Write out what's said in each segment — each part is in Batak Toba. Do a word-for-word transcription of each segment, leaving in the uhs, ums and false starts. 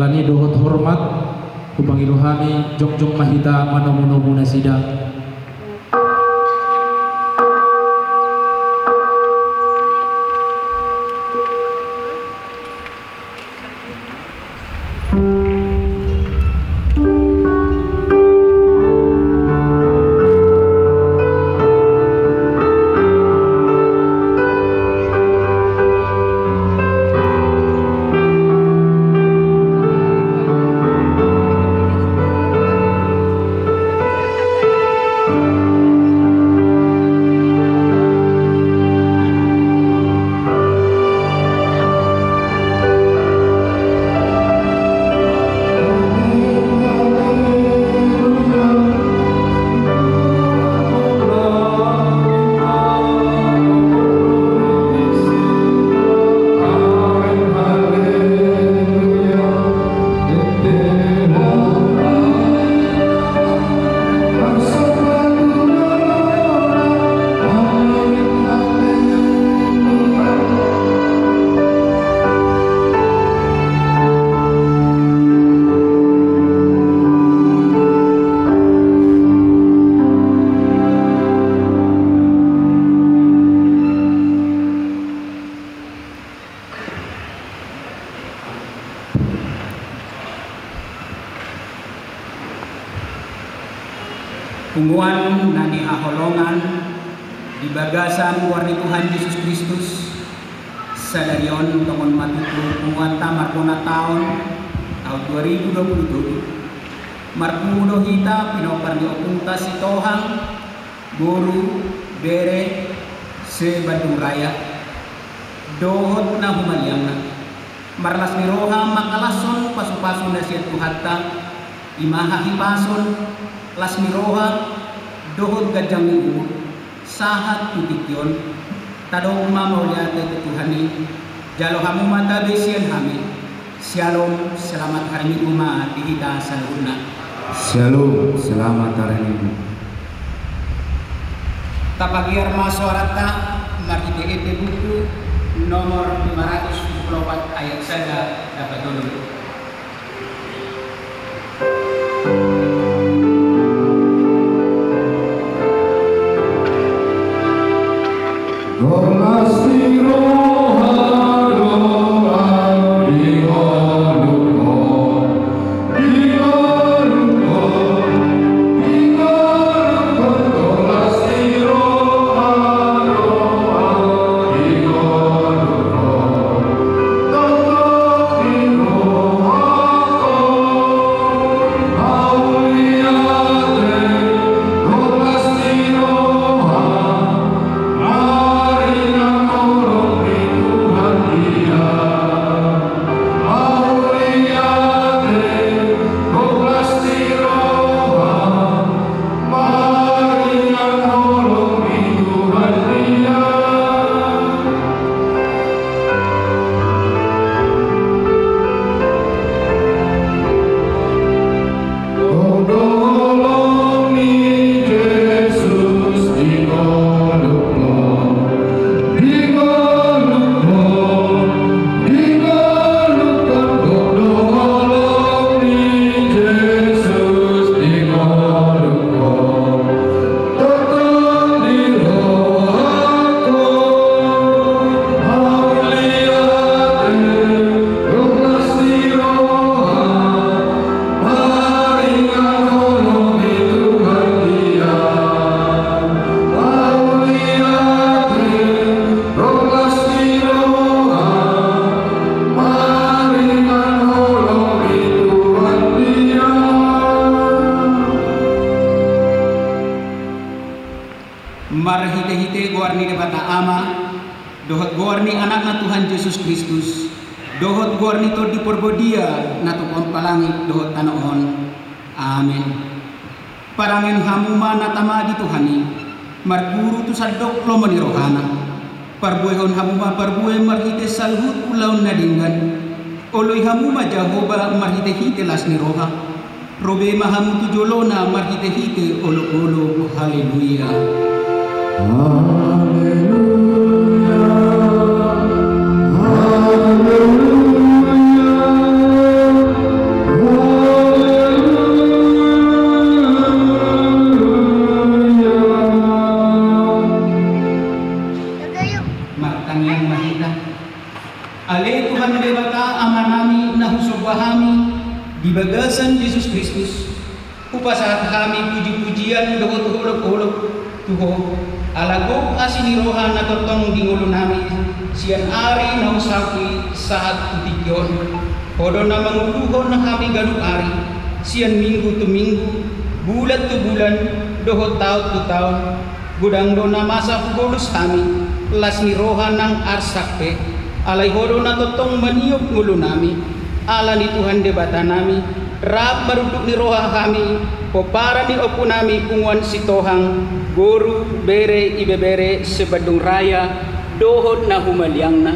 Ni dohot hormat, hupangido hami, jongjong ma hita manomunomu nasida. Punguan na hinaholongan di bagasan goar ni Tuhan Jesus Kristus, sadari on tongon ma tutu punguanta marbona taon, taon dua ribu dua puluh tujuh. Marpungu do hita pinompar ni ompungta sitohang, boru, bere, se-Bandung Raya, dohot na humaliangna. Marlas ni roha mangkalashon pasupasu na sian Tuhanta, i ma hahipason, las ni roha, dohot ganjang ni umur, sahat tu tingki on. Tadok ma mauliate tu Tuhan i, jalo hamu ma tabe sian hami. Syalom, selamat hari Minggu ma di hita saluhutna. Syalom, selamat hari Minggu. Tapagiar ma soaranta marhite ende buku nomor lima ratus dua puluh opat ayat sada dapot tolu. Marhitehite goar ni Debata Ama, dohot goar ni Anakna Tuhan Jesus Kristus, dohot goar ni Tondi Porbadia na tumompa langit dohot tano on. Amen. Parangen hamu ma na tama di Tuhan i, marguru tu sandok lomo ni rohana. Parbuehon hamu ma parbue marhite saluhut ulaon na denggan. Oloi hamu ma Jahowa marhitehite las ni roha. Robe ma hamu tu jolona marhitehite olopolop. Haleluya. Haleluya. Haleluya. Tangiang ma hita. Ale Tuhan Debata Amanami na husomba hami di bagasan Jesus Kristus, hupasahat hami puji-pujian dohot holop-holop tu Ho, ala gok asi ni roha na tongtong di ngolunami sian ari na husangap i sahat tu tingki on. Ho do na manguluhon hami ganup ari, sian minggu tu minggu, bulan tu bulan, dohot taon tu taon. Godang do na masa hubolus hami, las ni roha nang arsak pe, alai Ho do na tongtong maniop ngolunami. Ala ni Tuhan Debatanami, rap marunduk ni roha hami, pomparan ni ompunami punguan Sitohang, boru, bere, ibebere, Sibandung Raya, dohot na humaliangna.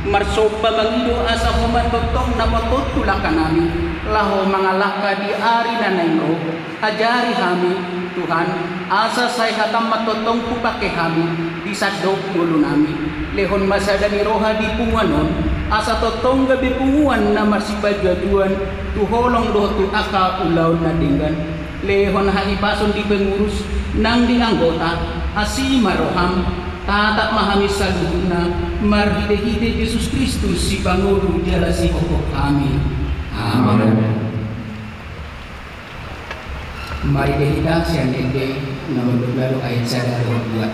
Marsomba mangido asa Ho ma tongtong na patontu langkanami, laho mangalangka di ari na naeng ro. Ajari hami, Tuhan, asa sai hataM ma tongtong hupangke hami di sandok ngolunami. Lehon ma sada ni roha di punguan on, asa tongtong gabe punguan na marsipajuajuan tu holong dohot tu angka ulaon na denggan. Lehon hahipason di pengurus nang di anggota, asi ma rohaM, tatap ma hami saluhutna, marhitehite Jesus Kristus Sipangolu jala Sihophop hami. Amen. Amen. Marende hita sian Ende nomor dua puluh ayat sada dohot dua.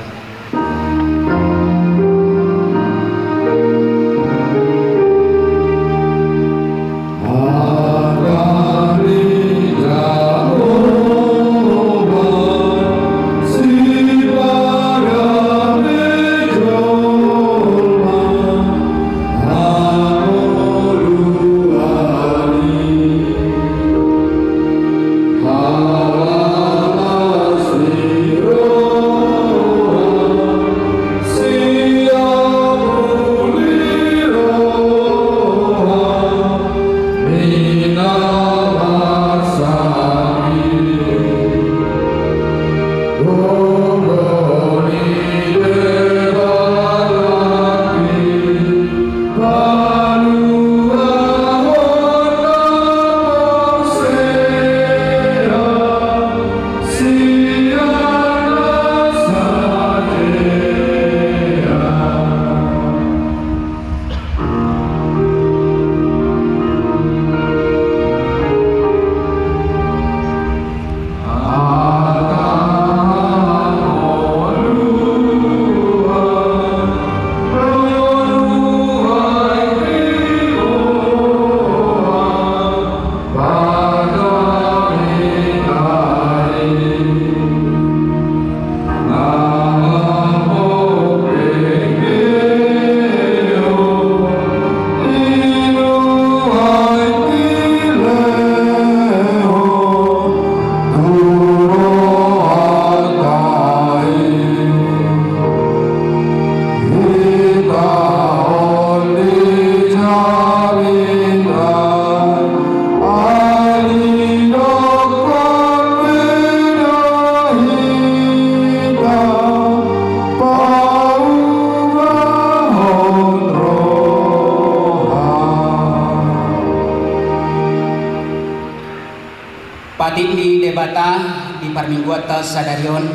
Patik ni Debata di parmingguanta sadari on,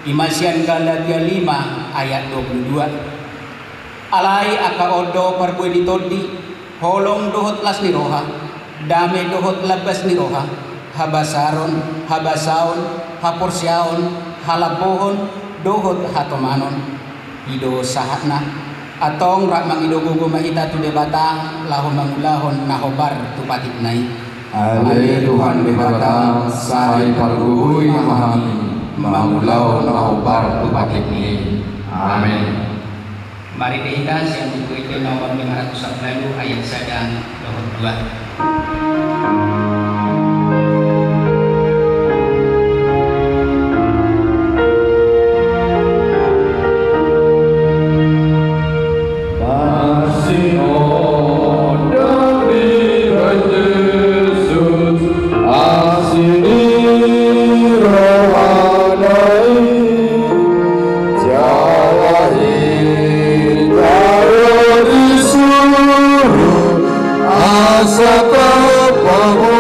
i ma sian Galatia lima ayat dua puluh dua. Alai angka on do parbue ni tondi, holong dohot las ni roha, dame dohot lambas ni roha, habasaron, habasaon, haporseaon, halambohon, dohot hatomanon. I do sahatna. Antong rap mangido gogo ma hita tu Debata, laho mangulahon na hombar tu patikna i. Ale Tuhan Debata, sai pargogoi ma hami, mangulahon na hombar tu patikmi. Amen. Marende hita sian Buku Ende nomor lima ratus sapuluh ayat sada dohot dua. Asi ni rohana i, jala hita do disuru asa tapaho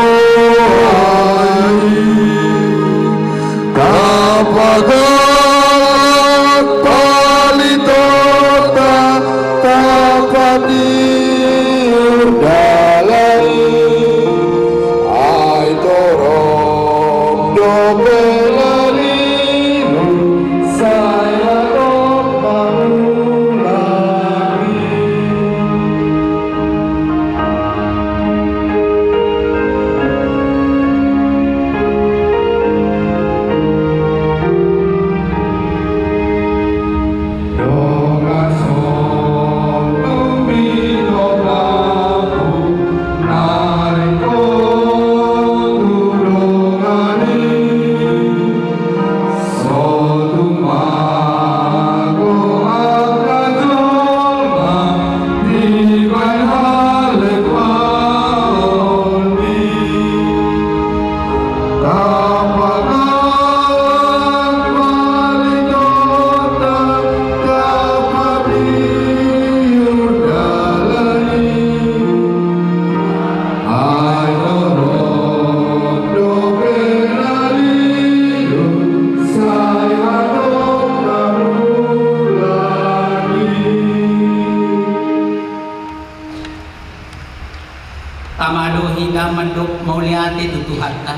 Tama do hita mandok mauliate tu Tuhanta,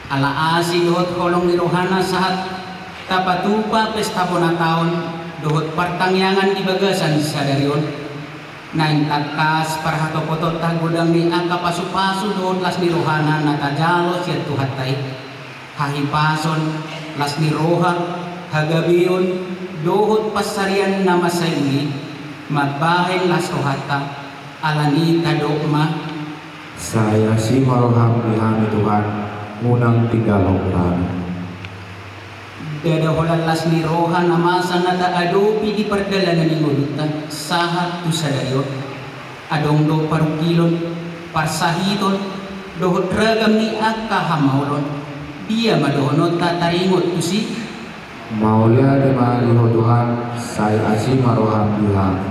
ala asi dohot holong ni rohana sahat tapatupa pesta bona taon dohot partangiangan di bagasan sadari on. Naeng tangkas parhatopotonta godang ni angka pasupasu dohot las ni rohana na tajalo sian Tuhanta i. Hahipason, las ni roha, hagabeon, dohot pansarian na mansai uli, mambahen las rohanta, alani i tadok ma: Sai asi ma roham di hami Tuhan, unang tinggalhon hami. Ndada holan las ni roha na masa na taadopi di pardalanan ni ngolunta sahat tu sadari on. Adong do parungkilon, parsahiton, dohot ragam ni angka hamaolon. Dia ma dohononta taringot tusi? Mauliate ma di Ho Tuhan, sai asi ma roham di hami.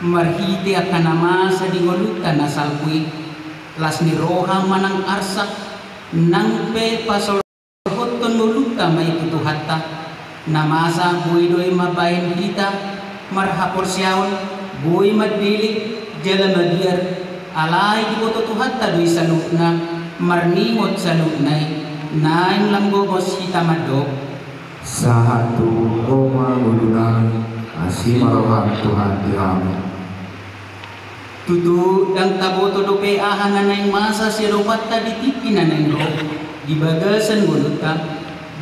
Marhite angka na masa di ngolunta na salpu i, las ni roha manang arsak, nang pe pasol- hothon ngolunta ma i tu Tuhanta. Na masa boi do i mambahen hita marhaporseaon, boi mandele jala mabiar, alai diboto Tuhanta do i saluhutna, marningot saluhutna i. Naeng lam gomos hita mandok: Sahat tu Ho ma ngolunami, asi ma roham Tuhan di hami. Tutu, ndang taboto dope aha na naeng masa siadopanta di tingki na naeng ro di bagasan ngolunta.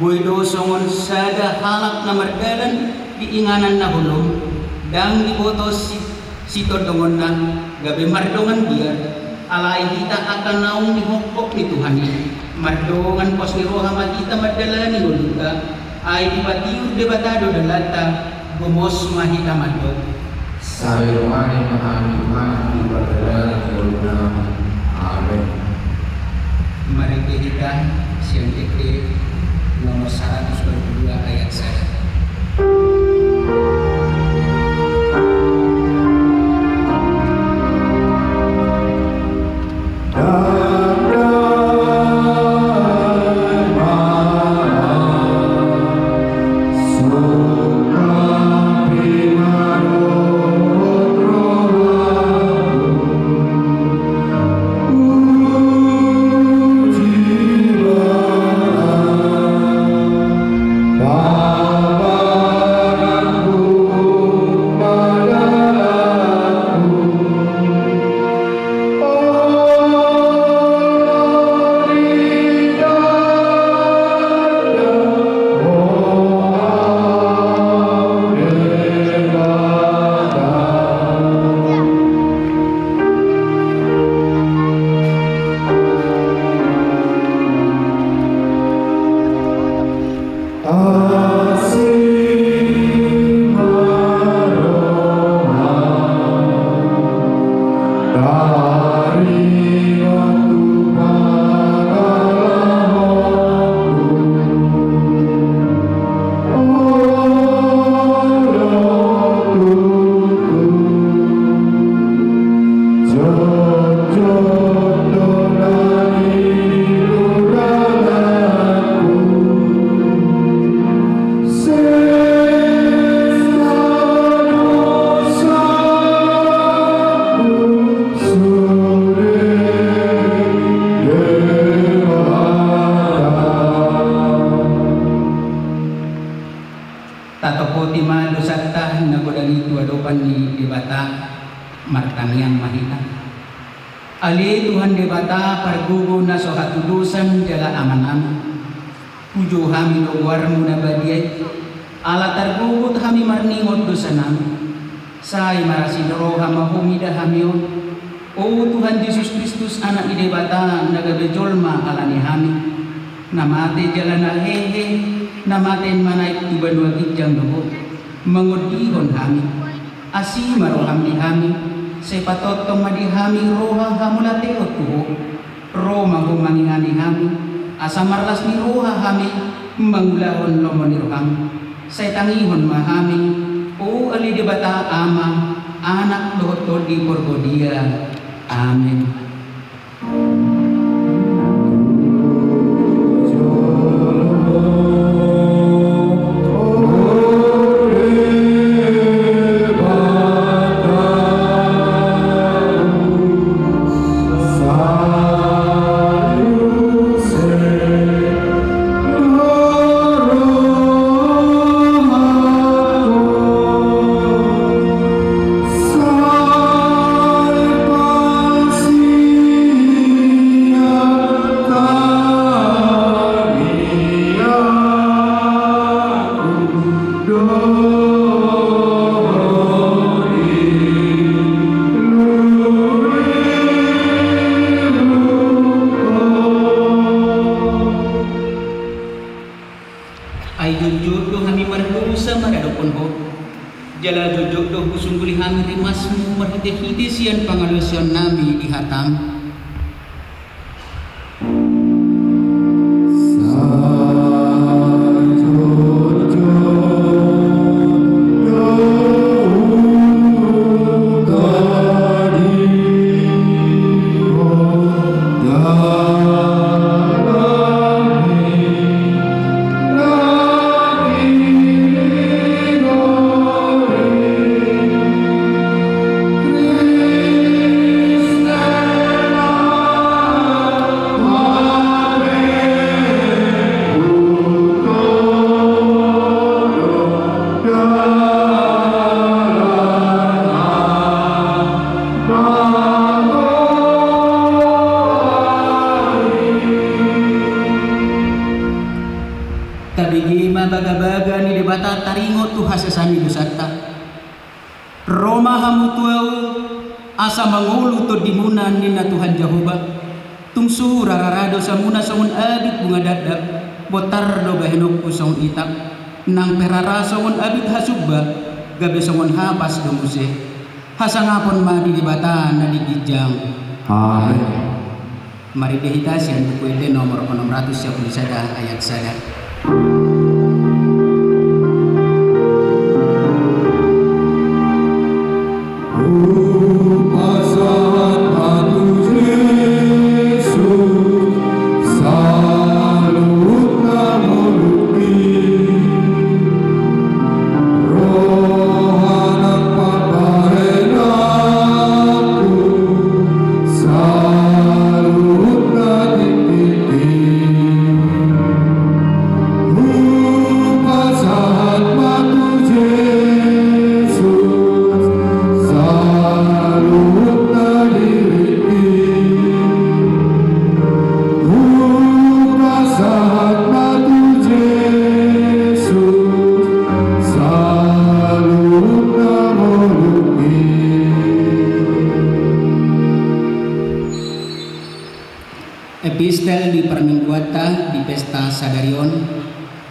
Boi do songon sada halak na mardalan di inganan na holom, ndang diboto si-, sitondongonna, gabe mardongan biar. Alai hita angka naung nihophop ni Tuhan i, mardongan pos ni roha ma hita mandalani ngolunta. Ai dipatiur Debata do dalanta, gomos ma hita mandok: Sai rohani ma hami Tuhan di pardalanan ni ngolunami. Amen. Marende hita sian Ende nomor saratus dua pulu dua ayat sada. Tatopoti ma dosanta na godang i tu adopan ni Debata. Martangiang ma hita. Ale Tuhan Debata, pargogo na so hatudosan jala Amanami, pujo hami do goarmu na badia i, ala targogot hami marningot dosanami. Sai marasi ni roha ma Ho mida hami on, o Tuhan Jesus Kristus, Anak ni Debata na gabe jolma alani hami, na mate jala na hehe, na mate manaek tu banua ginjang do Ho, mangondihon hami. Asi ma roham di hami, sai patongtong ma di hami roha hamauliateon tu Ho. Ro ma Ho mangihani hami, asa marlas ni roha hami mangulahon lomo ni roham. Sai tangihon ma hami, o ale Debata Ama, Anak dohot Tondi Porbadia. Amen. Jala jotjot do husungguli hami rimasmu marhitehite sian pangalaosionnami di hataM. Tabege ma bagabaga ni Debata taringot tu hasesaan ni dosanta. Ro ma hamu tu Ahu, asa mangolu tondimuna, ninna Tuhan Jahowa. Tung sura rara dosamuna songon abit bunga dakdak, bontar do bahenonku songon itak, nang pe rara songon abit hasumba, gabe songon hapas do muse. Hasangapon ma di Debata na di ginjang. Amen. Marende hita sian Buku Ende nomor onom ratus sia pulu sada ayat sada. Hupasahat ma tu Jesus saluhutna ngolungki. Roha nang paparenangku saluhutna tingkingki. Hupasahat ma tu Jesus saluhutna diringki. Hupasahat ma tu Jesus saluhutna ngolungki. Epistel di parmingguanta di pesta sadari on,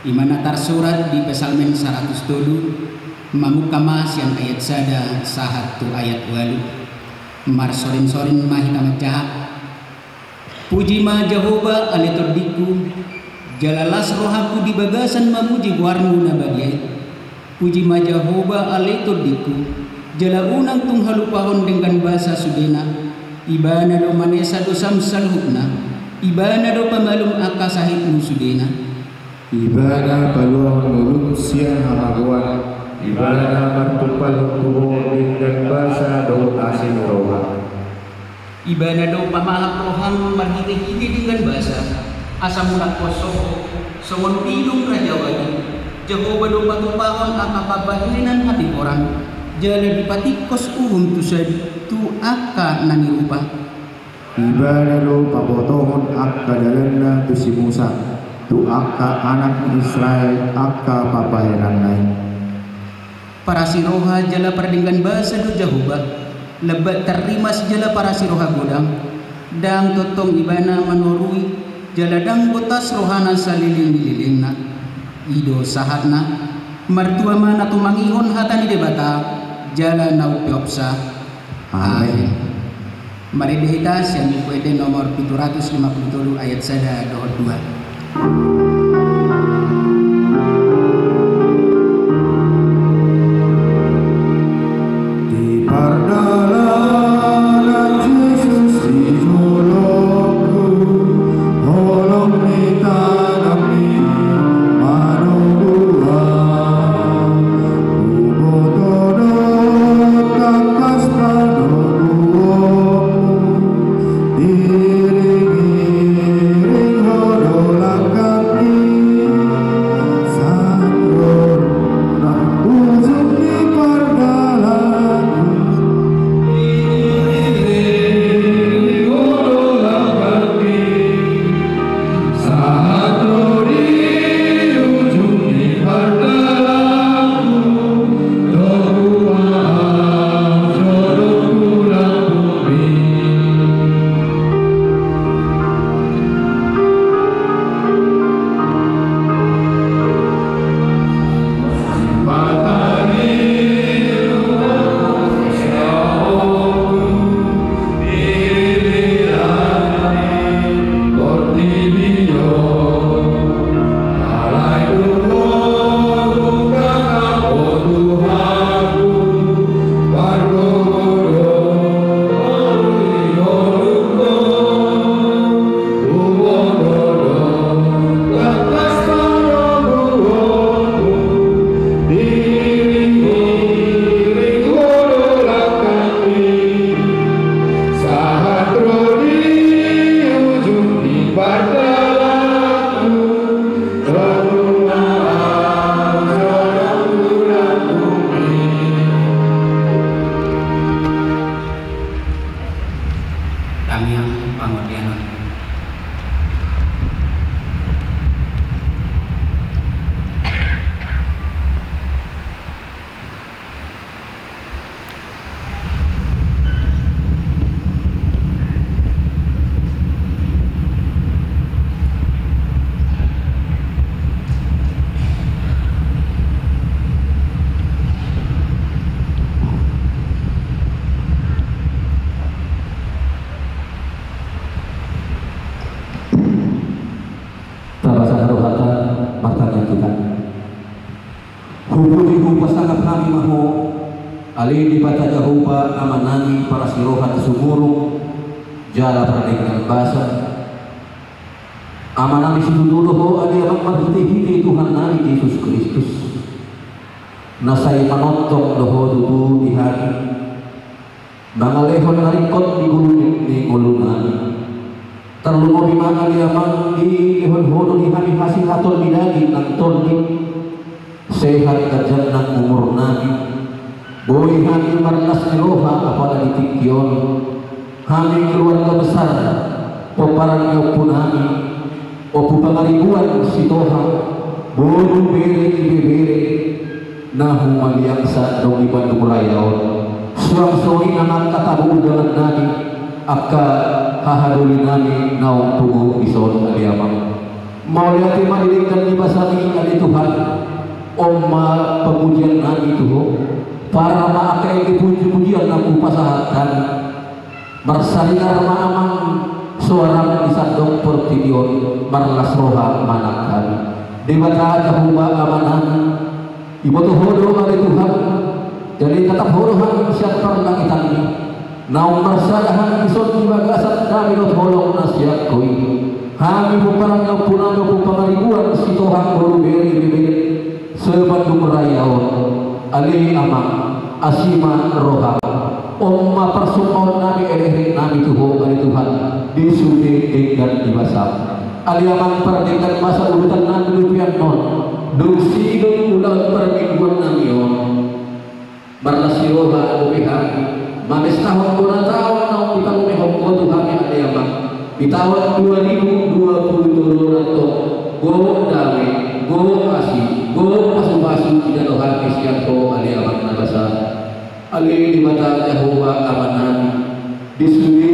i ma na tarsurat di Psalmen saratus tolu, mamungka ma sian ayat sada sahat tu ayat ualu. Marsorinsorin ma hita manjaha. Puji ma Jahowa ale tondingku, jala las rohangku di bagasan mamuji goarmu na badia i. Puji ma Jahowa ale tondingku, jala unang tung halupahon denggan basa sudena. Ibana do manesa dosam saluhutna, Ibana do pamalum angka sahitmu sudena. Ibana paluahon ngolum sian hamagoan, Ibana martumpalhon tu ho denggan basa dohot asi ni roha. Ibana do pamahap roham marhitehite denggan basa, asa mulak ho soho songon pilung raja wali. Jahowa do patupahon angka pambahenan hatigoran, jala dipatingkos uhum tu sad-, tu angka na nirupa. Ibana do pabotohon angka dalanna tu si Musa, tu angka anak ni Israel angka pambahenanna i. Parasi roha jala pardenggan basa do Jahowa, lambat tarrimas jala parasi roha godang. Ndang tongtong Ibana manorui, jala ndang botas rohana saleleng ni lelengna. I do sahatna. Martua ma na tumangihon hata ni Debata, jala na umpeopsa. Amen. Marende hita sian Buku Ende nomor pitu ratus lima pulu tolu ayat sada dohot dua. Di pardalanan Jesus di jolongku, holong ni tanganmi manoguhon. Huboto do tangkas panoguhonmu, diiringiring ho do langkangki. Ale Debata Jahowa, Amanami parasi roha na sumurung jala pardenggan basa. Amanami situtu do Ho, ale Amang, marhitehite Tuhannami Jesus Kristus, na sai manongtong do Ho tutu di hami, mangalehon na ringkot di gulmit ni ngolunami. Tarlumobi ma, ale Amang, dilehon Ho do di hami hasihaton ni daging nang tondi, sehat ganjang nang umurnami. Boi hami marlas ni roha apala di tingki on, hami keluarga besar pomparan ni ompunami, Ompu Pangaribuan Sitoha, boru, bere, ibebere na humaliangsa dohot di Bandung Raya on. Suang songon i nang angka tamu undangannami, angka hahadolinami naung pungu dison, ale Amang. Mauliate ma di denggan ni basami, ale Tuhan. On ma pamujiannami tu Ho. Parar ma angka ende pujipujian na hupasahat hami. Marsaringar ma Amang soaram di sandok portibi on, marlas roha ma nang hami. Debata Jahowa Amanami, diboto Ho do, ale Tuhan, jadi tatap Ho do hami sian parlangitanmi. Naung marsada hami dison di bagasan dame dohot holong na sian Ho i. Hami pomparan ni ompunami Ompu Pangaribuan Sitohang, boru, bere, ibebere se-Bandung Raya on, ale Amang, asi ma roham. On ma parsombaonnami, elekeleknami tu Ho, ale Tuhan, di sude denggan ni basam. Ale Amang, pardenggan basa udutannami dope annon, dung sidung ulaon parmingguannami on. Marlas ni roha dope hami mamestahon bona taon naung dipaluahon Ho tu hami, ale Amang. Di taon dua ribu dua puluh tolu on antong, gogo dame, gogo asi, gogo pasupasu dijalo hami sian Ho, ale Amang na basa. Ale Debata Jahowa Amanami, di sude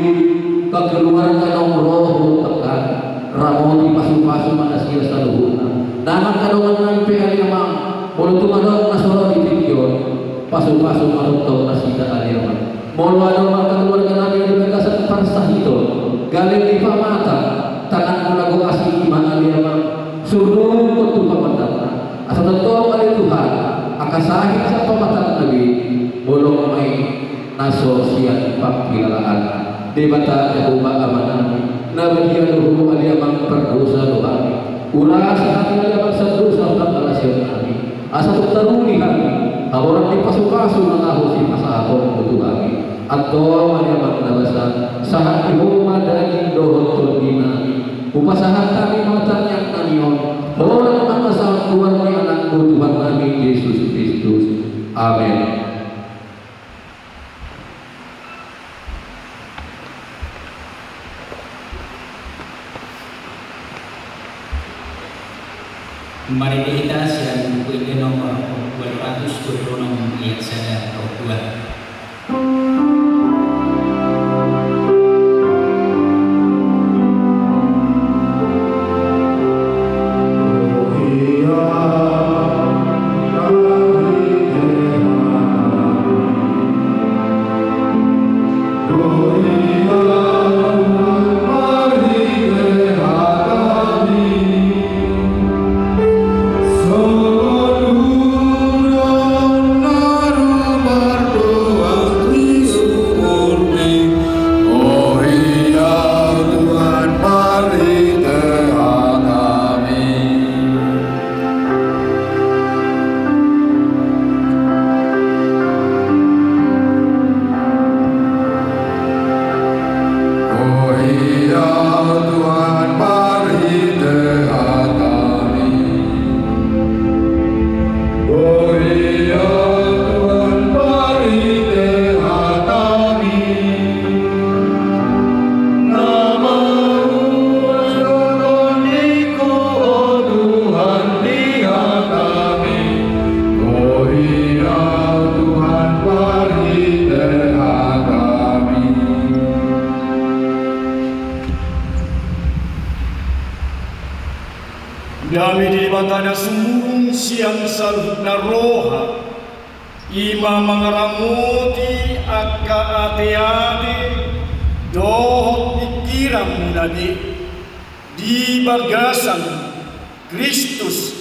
keluarga naung ro tu hami, ramoti, pasupasu ma nasida saluhutna. Nang angka dongannami pe, ale Amang, molo tung adong na so ro di tingki on, pasupasu ma tongtong nasida, ale Amang. Molo adong angka keluarganami di bagasan parsahiton, gale di pamatang, tanganmu na gok asi i ma, ale Amang, surdunghon tu pamatanna. Asa tongtong, ale Tuhan, angka sahit sian pamatangna be, bolong ma i na so sian pangkilalaan. Debata Jahowa Amanami, na badia do Ho, ale Amang, pardosa do hami. Urasi hami, ale Amang, sian dosa pangalaosion nami. Asa tung taruli hami haboran ni pasupasu na laho sipasahatonmu tu hami. Antong, ale Amang na basa, sahat di Ho ma daging dohot tondinami. Hupasahat hami ma tangiangnami on, holan mangasahon goar ni Anakmu Tuhannami Jesus Kristus. Amen. Marende hita sian Buku Ende nomor ualu ratus dua puluh enam, ayat sada dohot dua. Dame ni Debata na sumurung sian saluhutna roha, i ma mangaramoti angka ateate dohot pingkiranmuna be, di bagasan Kristus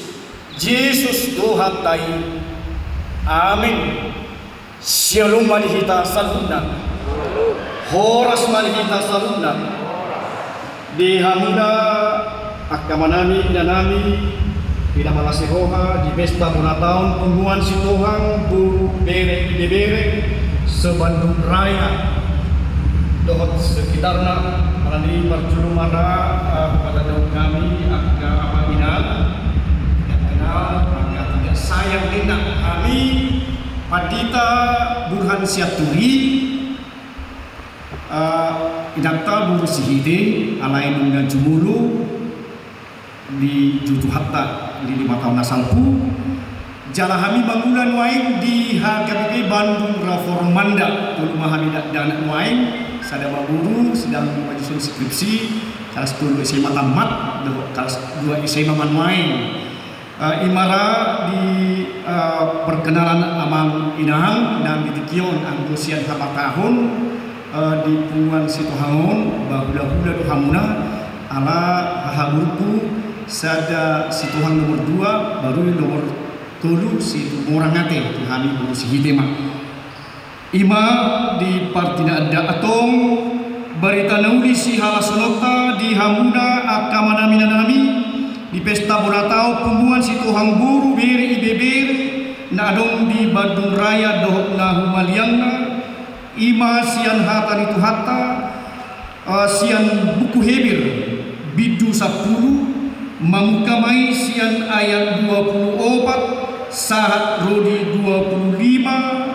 Jesus Tuhanta i. Amen. Syalom ma di hita saluhutna. Horas ma di hita saluhutna. Di hamuna angka amanami, inanami, pinamalasi roha di pesta bona taon punguan Sitohang boru bere ibebere se-Bandung Raya dohot sekitarna. Alani i parjolo ma ra, eh, patandahon hami angka amang inang, tidak kenal maka tidak sayang ninna. Hami Pandita Burhan Sianturi, eh, inanta boru Sihite, alai nunga jumolo di jujuhanta di lima taon na salpu. Jala hami mangula nuaeng di H K B P Bandung Reformanda. Tolu ma hami dakdanak nuaeng, sada ma boru, sedang menyusun skripsi, kelas tolu S M A tamat, dohot kelas dua S M A ma nuaeng. Eh, i ma ra di, eh, perkenalan amang inang nang di tingki on. Anggo sian habatahon, eh, di punguan Sitohang on, ba hulahula do hamuna, ala haha boruku, sada Sitohang nomor dua, baru nomor tolu Situmorang ate, tu hami boru Sihite ma. I ma di partinandaan, antong barita na uli sihalashononta di hamuna angka amanami, inanami, di pesta bona taon punguan Sitohang boru bere ibebere na adong di Bandung Raya dohot na humaliangna, i ma sian hata ni Tuhanta, eh, sian buku Heber, bindu sampulu, mamungka ma i sian ayat dua pulu opat sahat ro di dua pulu lima.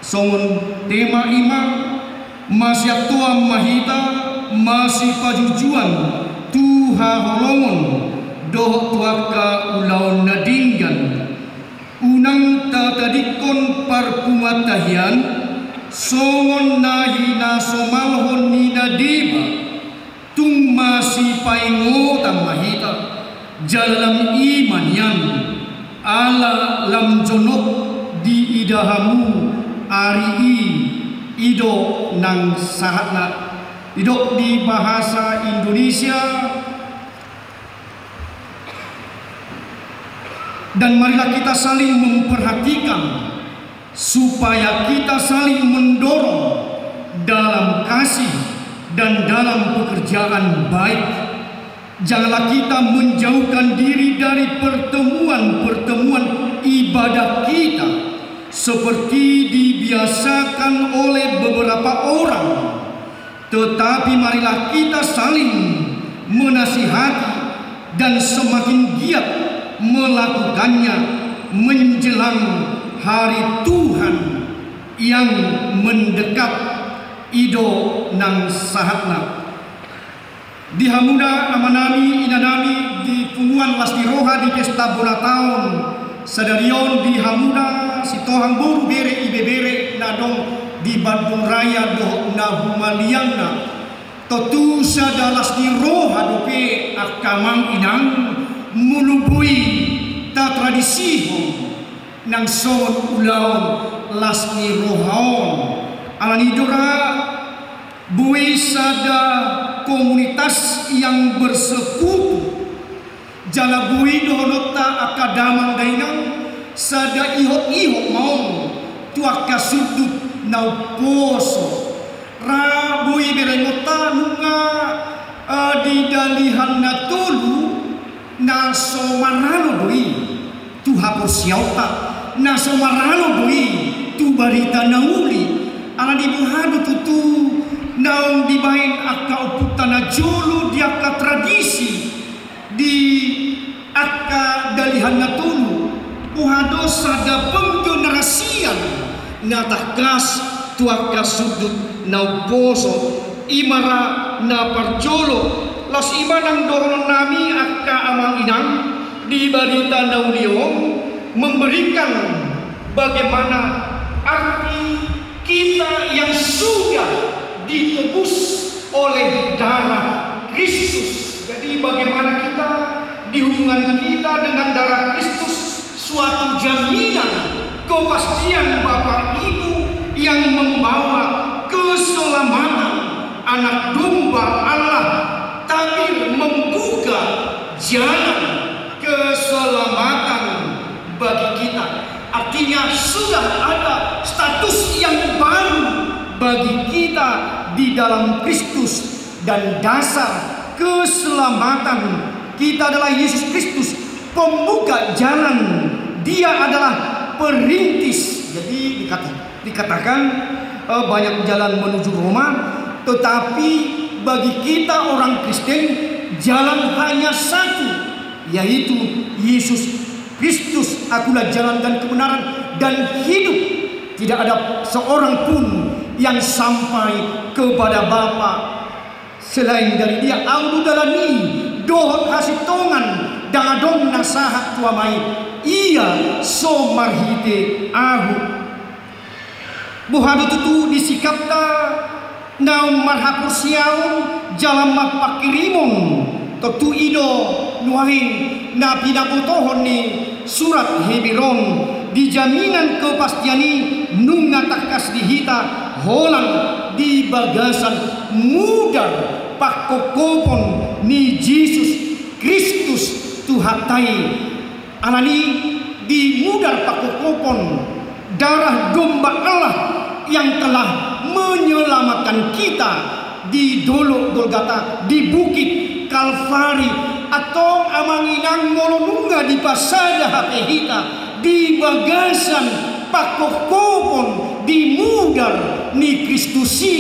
Songon tema i ma: Masiantoan ma hita, masipajujuan tu haholomon dohot tu angka ulaon na denggan. Unang tatadingkon parpunguanta hian songon na hinasomalhon ni na deba. Tung masipaingotan ma hita, jala lam i ma nian, ala lam jonok diida hamu ari i. I do nang sahatna. Didok di bahasa Indonesia, dan marilah kita saling memperhatikan supaya kita saling mendorong dalam kasih dan dalam pekerjaan baik. Janganlah kita menjauhkan diri dari pertemuan-pertemuan ibadah kita, seperti dibiasakan oleh beberapa orang. Tetapi marilah kita saling menasihati dan semakin giat melakukannya menjelang hari Tuhan yang mendekat. I do nang sahatna. Di hamuna amanami, inanami, di punguan las ni roha di pesta bona taon sadari on, di hamuna Sitohang boru bere ibebere na adong di Bandung Raya dohot na humaliangna. Tontu sada las ni roha dope angka amang inang molo boi tatradisihon nang songon ulaon las ni roha on. Alani i do ra boi sada komunitas yang bersekutu. Jala boi dohononta angka damang dainang sada ihot-ihot ma on tu angka sundut na umposo. Ra boi berengonta nunga, eh, di Dalihan Na Tolu na so maralo do i tu haporseaonta, na so maralo do i tu barita na uli. Alani boha do tutu naung dibaen angka ompunta najolo di angka tradisi di angka Dalihan Na Tolu? Boha do sada penggenerasian na tangkas tu angka sundut na umposo. I ma ra na parjolo, laos i ma nang dohononnami angka amang inang di barita na uli on, memberikan bagaimana arti kita yang sudah ditebus oleh darah Kristus. Jadi, bagaimana kita, di hubungan kita dengan darah Kristus, suatu jaminan kepastian Bapak Ibu yang membawa keselamatan anak domba Allah, tabir membuka jalan keselamatan bagi kita. Artinya, Artinya, sudah ada status yang baru bagi kita di dalam Kristus, dan dasar keselamatan kita adalah Yesus Kristus, pembuka jalan. Dia adalah perintis. Jadi dikata-, dikatakan, eh, banyak jalan menuju Roma, tetapi bagi kita orang Kristen, jalan hanya satu, yaitu Yesus Kristus. Akulah jalan dan kebenaran dan hidup. Tidak ada seorang pun yang sampai kepada Bapa selain dari Dia. Ahu do dalan i dohot hasintongan, ndang adong na sahat tu Ama i, ia so marhite Ahu. Boha do tutu disikapta naung marhaporseaon jala marpanghirimon? Tontu i do nuaeng na pinabotohon ni surat Heber on. Di jaminan kepastian i nunga tangkas di hita holan di bagasan mudar pangkophopon ni Jesus Kristus Tuhanta i. Alani i, di mudar pangkophopon, darah domba Allah yang telah menyelamatkan kita di Dolok Golgata, di Bukit Kalvari. Antong amang inang, molo nunga dipasada hape hita di bagasan pangkophopon di mudar ni Kristus i,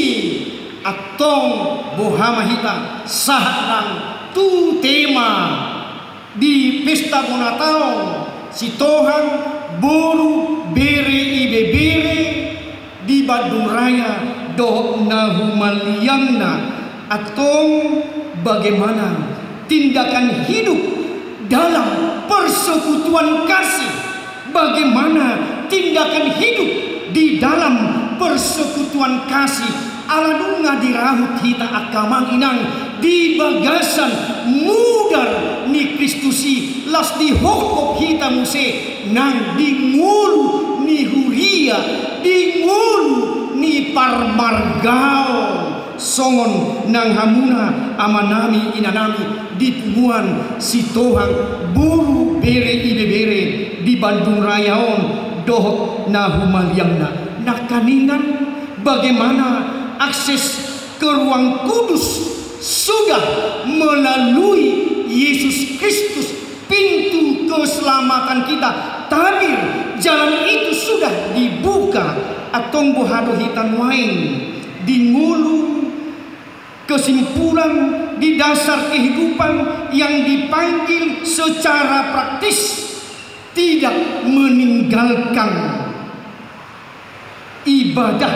antong boha ma hita? Sahat nang tu tema di pesta bona taon, sitohang, boru, bere, ibebere di Bandung Raya dohot na humaliangna. Antong, bagaimana tindakan hidup dalam persekutuan kasih? Bagaimana tindakan hidup di dalam persekutuan kasih? Ala nunga dirahut hita, angka amang inang, di bagasan mudar ni Kristus i, laos dihophop hita muse nang di ngolu ni huria, di ngolu ni parmargaon. Songon nang hamuna amanami inanami di punguan sitohang, boru, bere, ibebere di Bandung Raya on dohot na humaliangna. Nangkiningan, bagaimana akses ke Ruang Kudus? Sudah melalui Yesus Kristus pintu keselamatan kita, tabir, jalan itu sudah dibuka. Antong boha do hita nuaeng di ngolu, kesimpulan, di dasar kehidupan yang dipanggil secara praktis, tidak meninggalkan ibadah,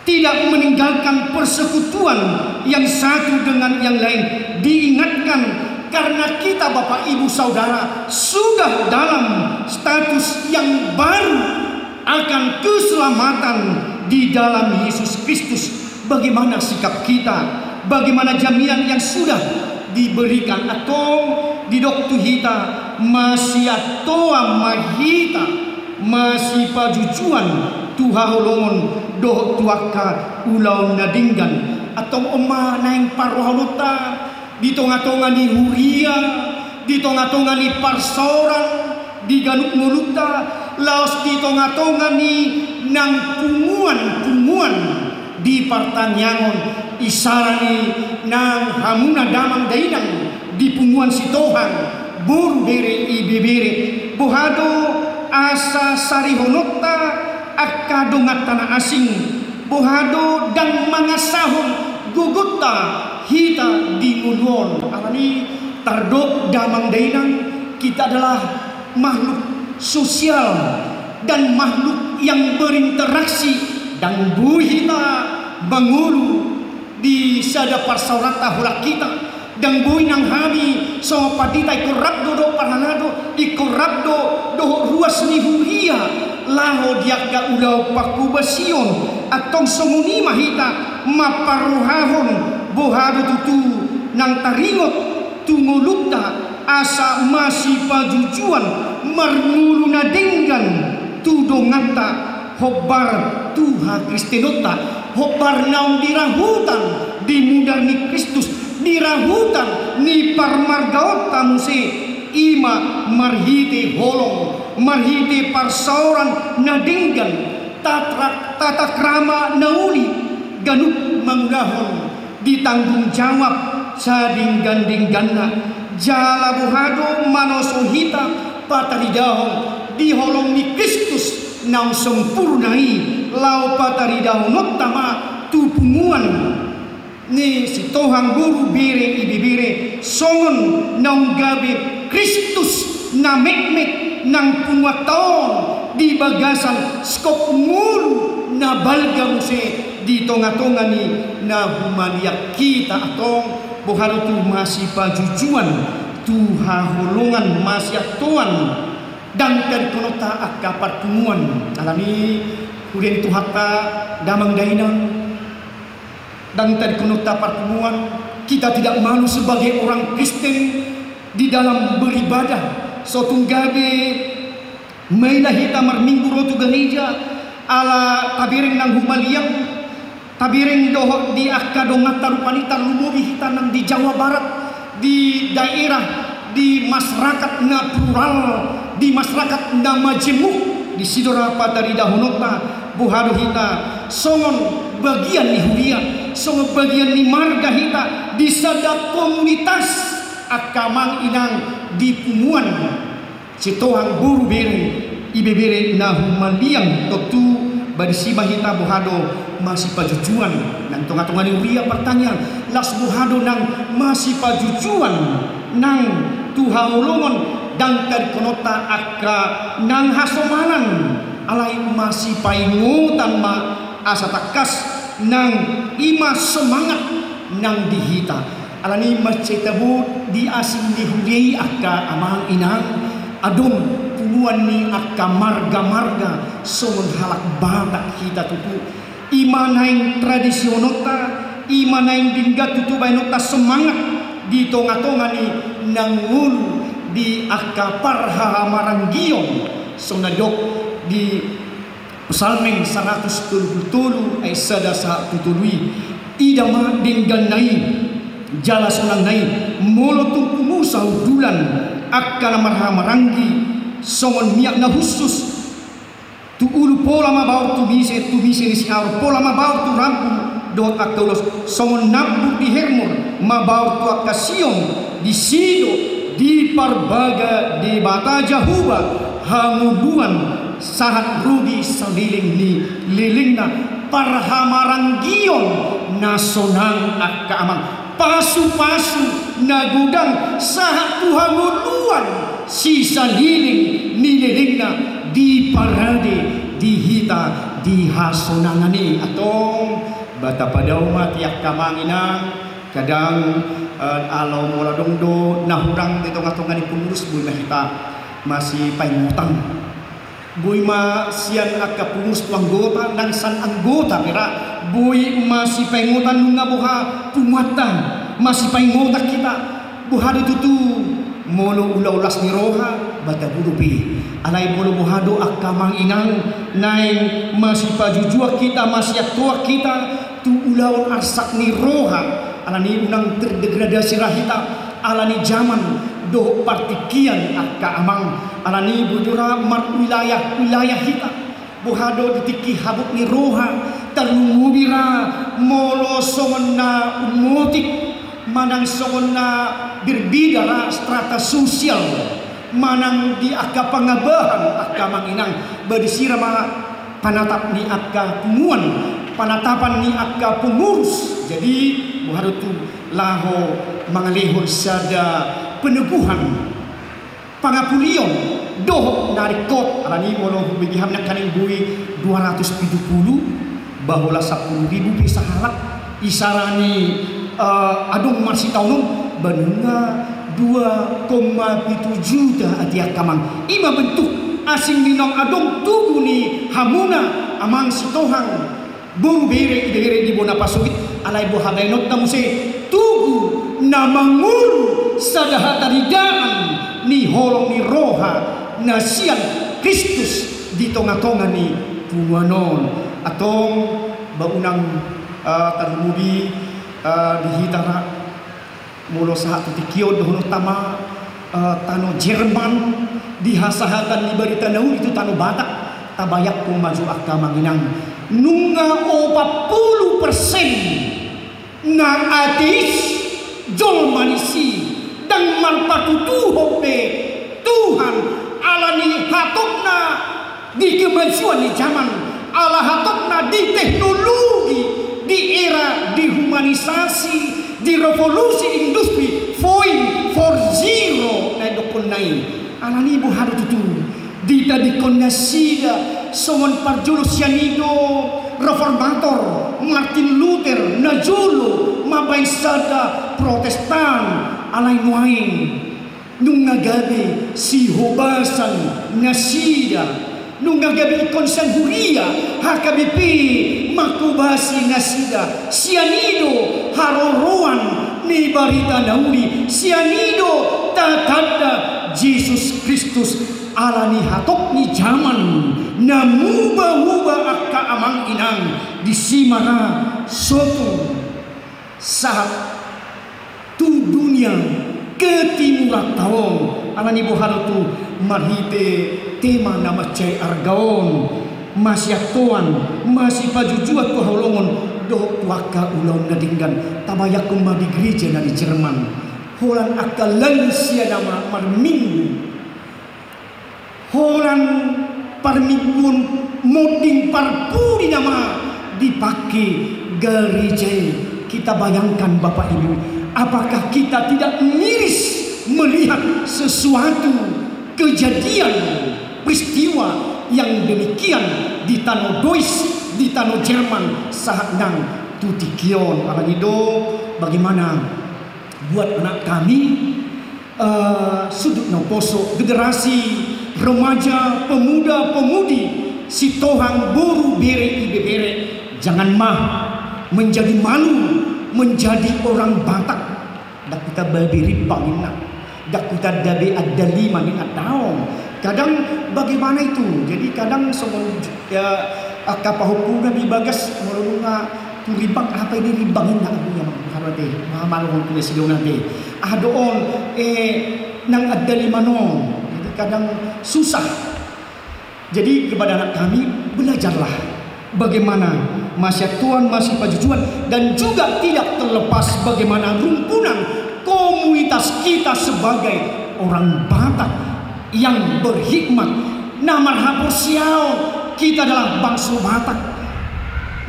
tidak meninggalkan persekutuan yang satu dengan yang lain. Diingatkan, karena kita, Bapak, Ibu, Saudara, sudah dalam status yang baru akan keselamatan di dalam Yesus Kristus. Bagaimana sikap kita? Bagaimana jaminan yang sudah diberikan? Antong didok tu hita, masiantoan ma hita, masipajujuan tu haholongon dohot tu angka ulaon na denggan. Antong on ma naeng parrohaononta di tongatonga ni huria, di tongatonga ni parsaoran, di ganup ngolunta, laos di tongatonga ni nang punguan-punguan di partangiangon, isarani nang hamuna damang dainang di punguan sitohang, boru, bere, ibebere. Boha do asa sarihononta angka donganta na asing? Boha do ndang mangasahon gogonta hita di ngolu on? Alani tardok damang dainang, kita adalah makhluk sosial dan makhluk yang berinteraksi. Ndang boi hita mangolu di sada parsaoranta holan hita. Ndang boi nang hami songon pandita ingkon rap do dohot parhalado, ingkon rap do dohot ruas ni huria laho di angka ulaon panghobasion. Antong songon i ma hita mamparrohahon, boha do tutu nang taringot tu ngolunta asa masipajujuan, marngolu na denggan tu donganta, hombar tu hakristenonta, hombar naung dirahutan di mudar ni Kristus, di rahutan ni parmargaonta muse, i ma marhite holong marhite parsaoran na denggan, tatra-, tata krama na uli, ganup mangulahon di tanggung jawab sadenggan-dengganna. Jala boha do manoso hita pataridahon di holong ni Kristus naung sempurna i, laho pataridahononta ma tu punguan ni sitohang boru, bere, ibebere, songon naung gabe Kristus na metmet nang punguanta on di bagasan skop ngolu na balga muse di tonga-tonga ni na humaliang hita. Antong boha do tu masipajujuan, tu haholongan, masiantoan, ndang tadingkononta angka parpunguan. Alani i, huria ni Tuhanta, damang dainang, ndang tadingkononta parpunguan, kita tidak malu sebagai orang Kristen di dalam beribadah. So tung gabe maila hita marminggu ro tu gareja, ala tabereng nang humaliang, tabereng dohot di angka donganta, rupani tarlumobi hita nang di Jawa Barat, di daerah, di masyarakat na plural, di masyarakat na majemuk, disi do ra pataridahononta. Boha do hita songon bagian ni huria, songon bagian ni marga hita di sada komunitas angka amang inang di punguan sitohang boru, bere, ibebere na humaliang. Tontu ba disi ma hita boha do masipajujuan nang tonga-tonga ni huria. Partangiang, laos boha do nang masipajujuan nang tu haholongon, ndang tadingkononta angka nang hasomalan, alai masipaingotan ma asa tangkas, nang i ma semangat nang di hita. Alani i mansai tabo di asing ni huria i angka amang inang, adong punguan ni angka marga-marga songon halak Batak hita tutu. I ma naeng tradisiononta, i ma naeng denggan tutu baenonta semangat di tonga-tonga ni na ngolu di angka parhahamaranggion. Songon na didok di Psalmen saratus tolu pulu tolu ayat sada sahat tu tolu i: Ida ma dengganna i jala sonangna i, molo tung pungu sahundulan angka na marhahamaranggi songon miak na hushus. Tu ulu pola mabaor tu mise, tu mise ni Siaor pola mabaor tu rambu dohot angka ulos, songon nambur di Hermon mabaor tu angka Sion. Disi do diparbaga Debata Jahowa hangoluan sahat ro di saleleng ni lelengna. Parhahamaranggion na sonang angka amang, pasu-pasu na godang sahat tu hangoluan sisaleleng ni lelengna diparade di hita di hasonangan i. Antong ba tapadao ma di angka amang inang, kadang, eh, ala molo adong do na hurang di tonga-tonga ni pengurus, boi ma hita masipaingotan. Boi ma sian angka pengurus tu anggota, nang sian anggota pe ra boi masipaingotan nunga boha punguanta, masipaingotan hita. Boha do tutu, molo ulaon las ni roha, ba tabo dope. Alai molo boha do angka amang inang, naeng masipajujuan hita, masiantoan hita tu ulaon arsak ni roha. Alani i unang terdegradasi ra hita alani jaman dohot partingkian angka amang. Alani i boi do ra marwilayah-wilayah hita. Boha do di tingki habot ni roha, tarlumobi ra molo songon na ummotik manang songon na berbeda ra strata sosial manang di angka pangabahan angka amang inang. Ba disi ra ma panatap ni angka punguan, panatapan ni angka pengurus. Jadi boha do tutu, laho mangalehon sada peneguhan, pangapulion dohot na ringkot. Alani i molo hubege hami nangkaning boi dua ratus pitu pulu, ba holan sampulu ribu pe sahalak. Isarani, eh, adong marsitaonon, ba nunga dua koma pitu juta, ate angka amang. I ma bentuk asing ni naung adong tugu ni hamuna amang sitohang boru, bere, ibebere di bona pasogit. Alai boha baenonta muse, tugu na mangolu sada hataridaan ni holong ni roha na sian Kristus di tonga-tonga ni punguan on. Antong ba unang, eh, tarlumobi, eh, di hita ra. Molo sahat tu tingki on dohononta ma, eh, tano Jerman, Di hasahatan ni barita na uli tu tano Batak, tabayangkon ma jo angka amang inang. Nunga opat pulu persen na ateis jolma disi, ndang marpatutuhon be Tuhan, ala ni hatopna di kemajuan ni zaman, ala hatopna di teknologi, di era dehumanisasi, di revolusi industri point four zero na didokkonna i. Ala ni i boha do tutu ditadingkon nasida songon parjolo sian i do reformator Martin Luther na jolo mambahen sada Protestan, alai nuaeng nunga gabe sihobasan nasida, nunga gabe ingkon sian huria H K B P manghobasi nasida. Sian i do haroroan ni barita na uli, sian i do tatanda Jesus Kristus. Ala ni hatop ni zaman na muba-uba angka amang inang, disi ma ra sotung sahat tu dunia ketimuranta on. Ala ni boha do tu marhite tema na mansai arga on, masiantoan, masipajujuan tu haholongon dohot tu angka ulaon na denggan. Tabayangkon ma di gereja na di Jerman, holan angka lansia nama marminggu, holan parmingguon monding parpudi nama dipake gareja i. Kita bayangkan, Bapak Ibu, apakah kita tidak miris melihat sesuatu kejadian, peristiwa yang demikian di tano Dois, di tano Jerman sahat nang tu tingki on? Ala ni do, bagaimana buat anak kami, eh, sundut na huposo, generasi remaja, pemuda, pemudi, sitohang boru, bere, ibebere, jangan ma menjadi malu menjadi orang Batak. Ndang hita gabe rimbang ninna, ndang hita gabe andaliman ninna, daong. Kadang bagaimana itu? Jadi kadang songon, ya, angka pahompu nami bagas molo nunga tu rimbang, apa ini rimbang ninna, aduh, ya, Amang, haro ate, maha malo on tu na sidongan ate. Aha do on, eh, nang andaliman on. Jadi kadang susah. Jadi kepada anak kami, belajarlah bagaimana masiantoan, masipajujuan, dan juga tidak terlepas bagaimana rumpunan komunitas kita sebagai orang Batak yang berhikmat. Na marhaporseaon, kita adalah bangso Batak.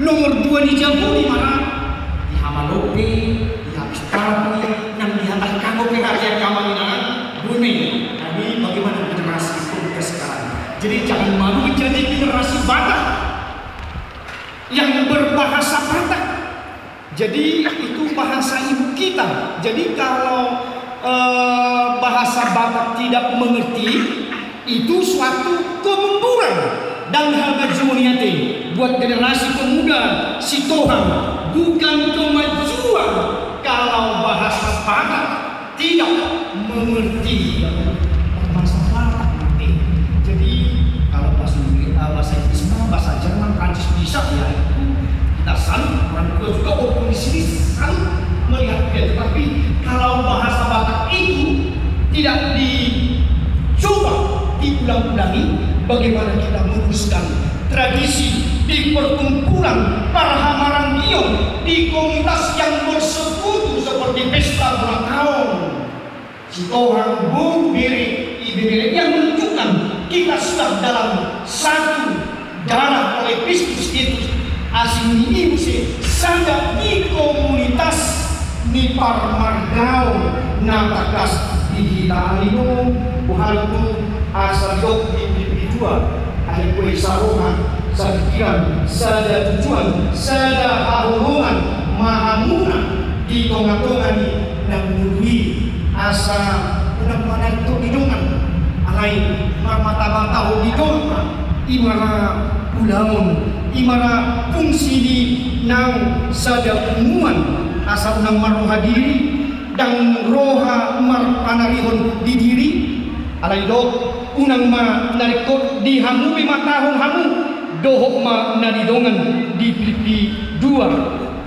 Nomor dua di Jahudi ma ra, di hamalope, di habis tapi, nang di hatangkanggo pe hatian kami na bune. Kami bagaimana generasi pemuda sekarang? Jadi jangan malu menjadi generasi Batak yang berbahasa Batak. Jadi itu bahasa ibu kita. Jadi kalau, eh, bahasa Batak tidak mengerti, itu suatu kemunduran dan hamajuon i ate buat generasi pemuda sitohang. Bukan kemajuan kalau bahasa Batak tidak mengerti. Bahasa Batak nanti. Jadi kalau bahasa Inggris, eh, bahasa Inggris mah, bahasa Jerman, Prancis bisa, ya itu kita salut. Orang tua juga walaupun di sini salut melihat dia. Tetapi kalau bahasa Batak itu tidak dicoba diulang-ulangi, bagaimana kita meneruskan tradisi di perkumpulan parhamaranggion, di komunitas yang bersekutu seperti pesta ulang tahun, sitohang boru, bere, ibebere, yang menunjukkan kita sudah dalam satu darah oleh Kristus Yesus. Asing ni i muse sada di komunitas ni parmargaon na tangkas di hita. Alai do, boha do tu asa didok di Filipi dua ayat dua i, saroha, sapikiran, sada tujuan, sada haholongan ma hamuna di tonga-tonga ni na ngolu i. Asa unang ma naeng tok di dongan, alai marmata-matahon di dongan ma. I ma ra ulaon, i ma ra fungsi ni naung sada punguan, asa unang marroha diri, ndang roha marpanarihon di diri. Alai do, unang ma na ringkot di hamu be matahon hamu dohot ma na di dongan di Filipi dua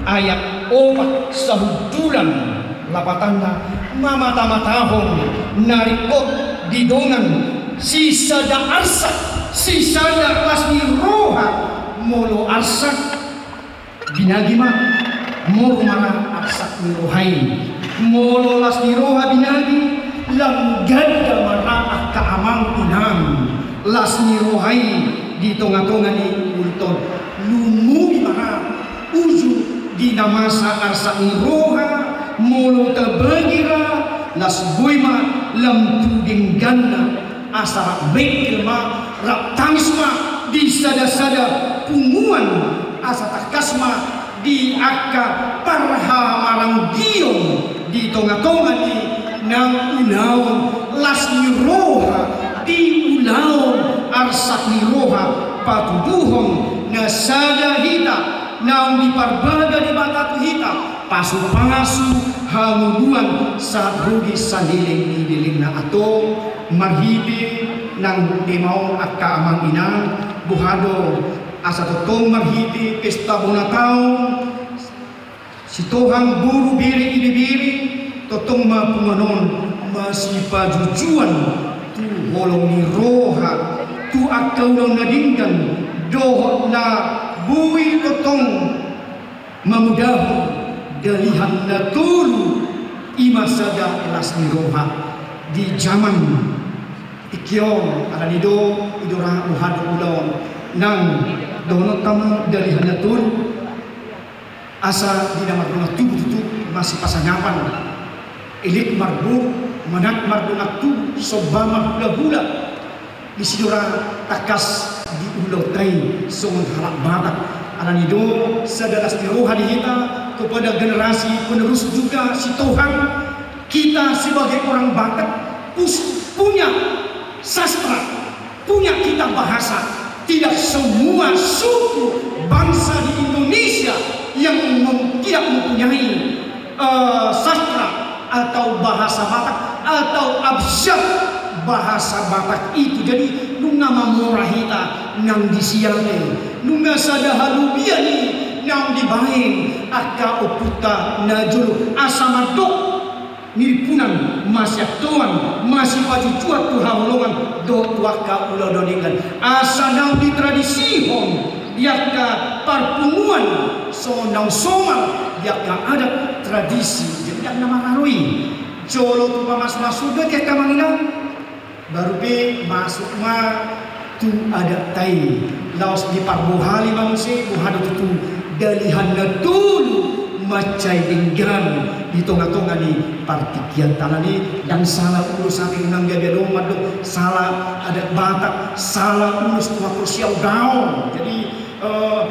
ayat opat, sahundulan. Lapatanna, mamata-matahon na ringkot di dongan, Sisada arsak, sisada las ni roha, molo arsak, binagi ma, molo mara arsak ni roha i. Molo las ni roha binagi, lam ganda mara angka amang inang, las ni roha i di tonga-tonga ni ulaon. Lumobi mara uju di na masa arsak ni roha, molo tabagi ra, las boi ma lam tu dengganna, asa rap bengkel ma, rap tangis ma di sada-sada punguan, asa tangkas ma di angka parhamaranggion di tonga-tonga ni na ulaon las ni roha, di ulaon arsak ni roha, patuduhon na sada hita naung diparbaga Debata tu hita, pasu-pasu hangoluan sahat ro di saleleng ni lelengna. Antong marhite nang emaon angka amang inang, boha do, asa tongtong marhite pesta bona taon, sitohang boru, bere, ibebere, tongtong ma punguan on masipajujuan tu holong ni roha, tu angka ulaon na denggan dohot na boi tongtong mamodahon dalihan na tolu, i ma sada las ni roha. Di jaman tingki on, alani do i do ra, boha do ulaon nang dohononta ma dalihan na tolu. Asa di na mardongan tubu tutu masipasangapan, elek marboru, manat mardongan tubu, somba marhulahula. Disi do ra tangkas di ulaonta i songon halak Batak. Alani do sada las ni roha di hita kepada generasi penerus juga, sitohang kita sebagai orang Batak pus-, punya sastra, punya kita bahasa. Tidak semua suku bangsa di Indonesia yang mem-, tidak mempunyai, eh, sastra atau bahasa Batak atau abjad bahasa Batak itu. Jadi nunga mamora hita nang disi ate, nunga sada halobian i naung dibaen angka ompunta na jolo, asa mandok ni rimpunan masiantoan, masipajujuan tu haholongan dohot tu angka ulaon na denggan. Asa naung ditradisihon di angka parpunguan, songon naung somal di angka adat tradisi. Jadi ndang na mararo i. Jolo tu pamasu-masu do i, angka amang inang. Baru pe masuk ma tu adatta i, laos diparbohali ma muse, boha do tutu dalihan na tolu mansai denggan di tonga-tonga ni partingkianta. Alani ndang sala ulos ate, unang gabe adong mandok sala adat Batak, sala ulos tu haporseaon. Jadi, eh,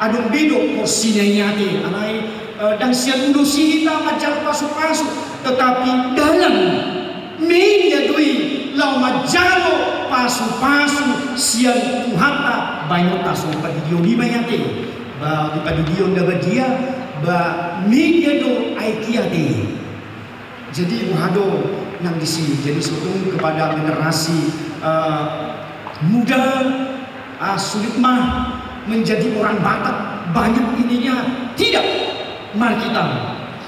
adong be do porsina i ate, alai, eh, ndang sian ulos i hita manjalo pasu-pasu, tetapi dalan media do i laho manjalo pasu-pasu sian Tuhanta baenonta. Songon pandidion i ma i ate, ba di pandidion na badia, ba media do aek i ate. Jadi boha do nang disi, jadi sebetulnya kepada generasi, eh, muda, ah, sulit mah menjadi orang Batak, banyak ininya. Tidak. Mari kita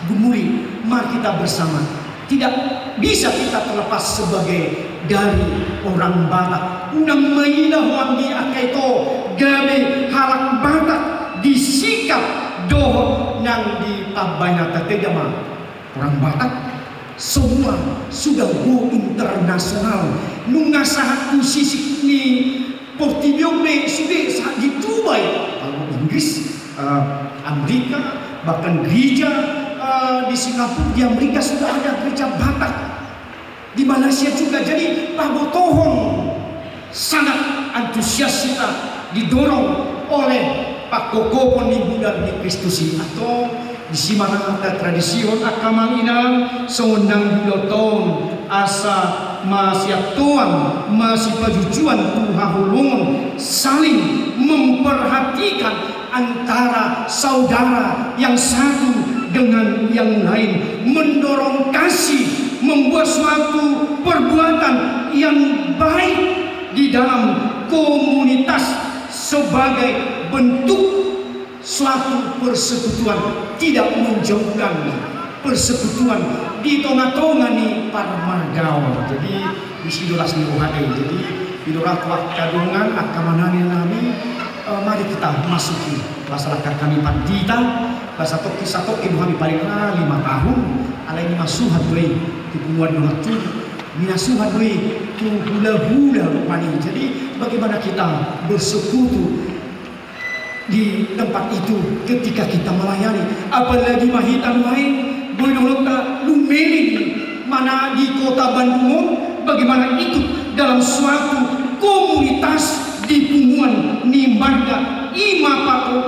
gumuli, mari kita bersama. Tidak bisa kita terlepas sebagai dari orang Batak. Unang maila ho anggi angka ito gabe halak Batak di sikap dohot nang di pambaenanta. Tidak, ma. Orang Batak semua sudah go internasional. Nunga sahat tu sisik ni portibi on be sude, sahat di Dubai, kalau Inggris, eh, Amerika, bahkan gereja, eh, di Singapura, di Amerika sudah ada gereja Batak. Di Malaysia juga. Jadi pabotohon sangat antusias hita didorong oleh pangkophopon ni mudar ni Kristus i. Antong disi ma na tradisihon angka amang inang, songon nang di ulaonta on, asa masiantoan, masipajujuan tu haholongon, saling memperhatikan antara saudara yang satu dengan yang lain, mendorong kasih, membuat suatu perbuatan yang baik di dalam komunitas sebagai bentuk suatu persekutuan, tidak menjauhkan persekutuan di tonga-tonga ni parmargaon. Jadi, Disi do las ni roha i. Jadi, di roha tu angka dongan, angka amanami, inanami, eh, mari hita masuki. Basa langka hami pandita, basa tongkin satongkin do hami paling ra lima tahun, alai minasuhat do i tu punguan dongan tubu, minasuhat do i tu hulahula rupani. Jadi, bagaimana kita bersekutu di tempat itu ketika kita melayani? Apalagi ma hita nuaeng, boi dohononta lumeleng ma na di Kota Bandung on, bagaimana ikut dalam suatu komunitas di punguan ni marga, i ma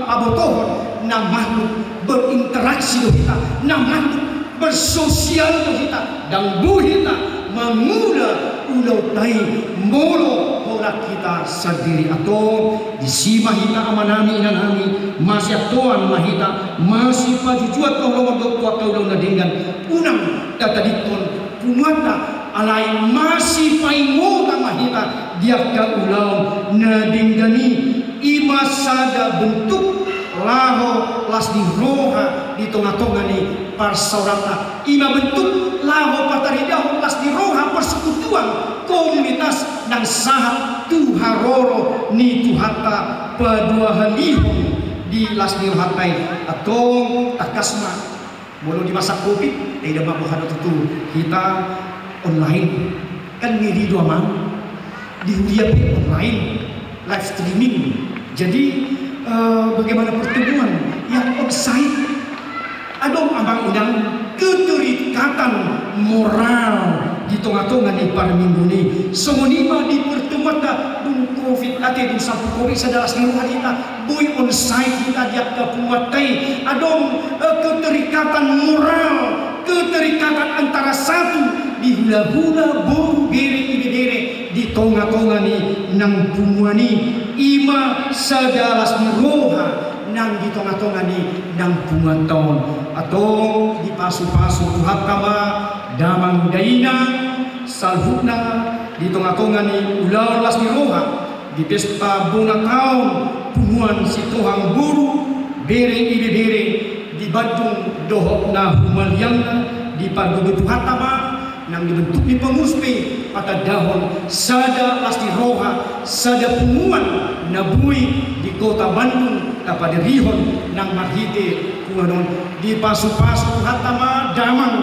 pabotohon na makhluk berinteraksi do hita, na makhluk bersosial do hita, ndang boi hita mangula ulaonta i molo holan hita sandiri. Antong disi ma hita amanami inanami, masiantoan ma hita, masipajujuan tu halomoan dohot tu angka ulaon na denggan, unang tatadingkon punguanta, alai masipaingotan ma hita di angka ulaon na denggan i. I ma sada bentuk laho las ni roha di tongatonga ni parsaoranta. I ma bentuk laho pataridahon las ni roha persekutuan komunitas nang sahat tu haroro ni Tuhanta paduahalihon di las ni rohanta i. Antong tangkas ma, molo di masa covid, taida ma boha do tutu hita online. Kan ngeri do amang, di huria pe online, live streaming. Jadi, eh, bagaimana pertemuan yang onsite? Adong amang inang keterikatan moral di tongatonga ni parmingguon i. Songon i ma di pertemuanta, dung covid ate, dung salpu covid, sada las ni roha hita, boi onsite hita di angka punguanta i. Adong, eh, keterikatan moral, keterikatan antara satu di hulahula, boru, bere, ibebere di tongatonga ni nang punguan i. I ma sada las ni roha nang di tongatonga ni nang punguanta on. Antong dipasupasu Tuhanta ma damang dainang saluhutna di tongatonga ni ulaon las ni roha di pesta bona taon punguan Sitohang boru, bere, ibebere di Bandung dohot na humaliangna. Dipargogoi Tuhanta ma nang di bentuk ni pengurus pe patandahon sada las ni roha, sada punguan na boi di Kota Bandung tapadirihon nang marhite punguan on. Dipasupasu Tuhanta ma damang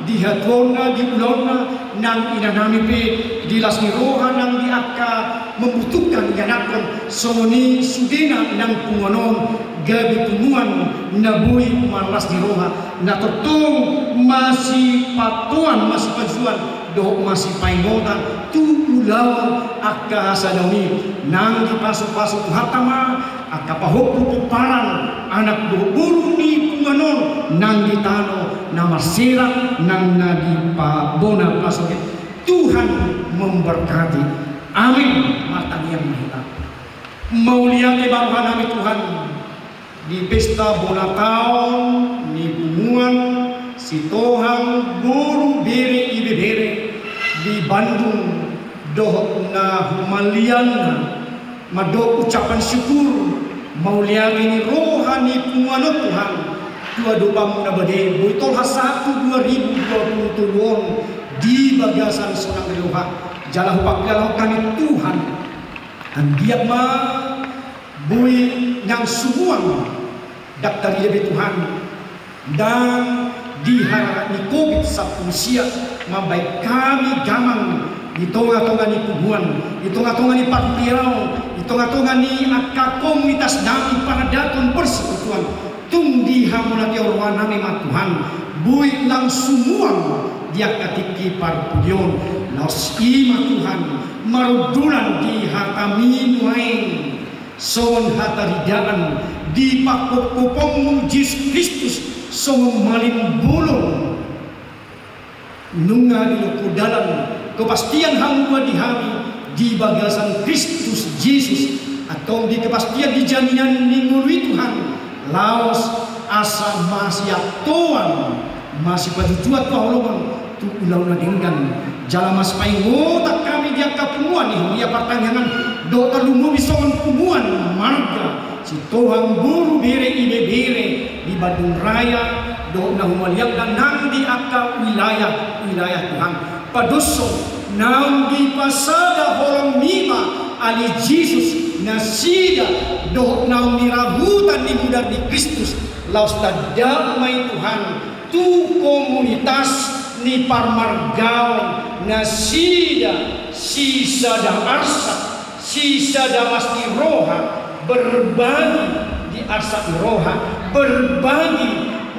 di hatuaonna, di ulaonna, nang inanami pe di las ni roha nang di angka membutuhkan ianakhon, songon i sudena nang punguan on gabe punguan na boi marlas ni roha, na tongtong masipantoan, masipajujuan dohot masipaingotan tu ulaon angka hasadaon i. Nang dipasupasu Tuhanta ma angka pahompu pomparan, anak dohot boru ni punguan on nang di tano na marsera nang na di pa-, bona pasogit. Tuhan memberkati. Amin. Martangiang ma hita. Mauliate ma rohanami Tuhan, di pesta bona taon ni punguan Sitohang boru, bere, ibebere di Bandung dohot na humaliangna, mandok ucapan syukur, mauliate ni roha ni punguan on Tuhan, tu adopanMu na bade, boi tolhas sahat tu dua ribu dua puluh tolu on di bagasan sonang ni roha. Jala hupangkilalahon hami Tuhan, anggiat ma boi nang sumuang, ndang tarida be Tuhan, ndang di harara ni covid sampulu sia mambahen hami damang di tongatonga ni punguan, di tongatonga ni parhuriaon, di tongatonga ni angka komunitas nami, paradaton, persekutuan. Tung dihamonatian rohanami ma Tuhan, boi nang sumuang di angka tingki parpudi on. Laos i ma Tuhan, marundulan di hataMi nuaeng songon hataridaan, di pangkophopon Jesus Kristus songon malimbolon. Nunga diloko dalan kepastian hamuliaon di hami di bagasan Kristus Jesus, antong di kepastian di jaminan ni ngolu i Tuhan, laos asa masiantoan, masipajujuan tu halomoan, tu ulaon na denggan. Jala masipaingotan hami di angka punguan ni huria partangiangan, dohot tarlumobi songon punguan marga Sitohang boru, bere, ibebere di Bandung Raya dohot na humaliangna nang di angka wilayah-wilayah Tuhan. Padoshon Naung dipasada holong nima ale Jesus nasida dohot naung nirahutan ni mudar ni Kristus, laos tanda ma i Tuhan tu komunitas ni parmargaon nasida sisada arsak, sisada las ni roha, berbagi di arsak ni roha, berbagi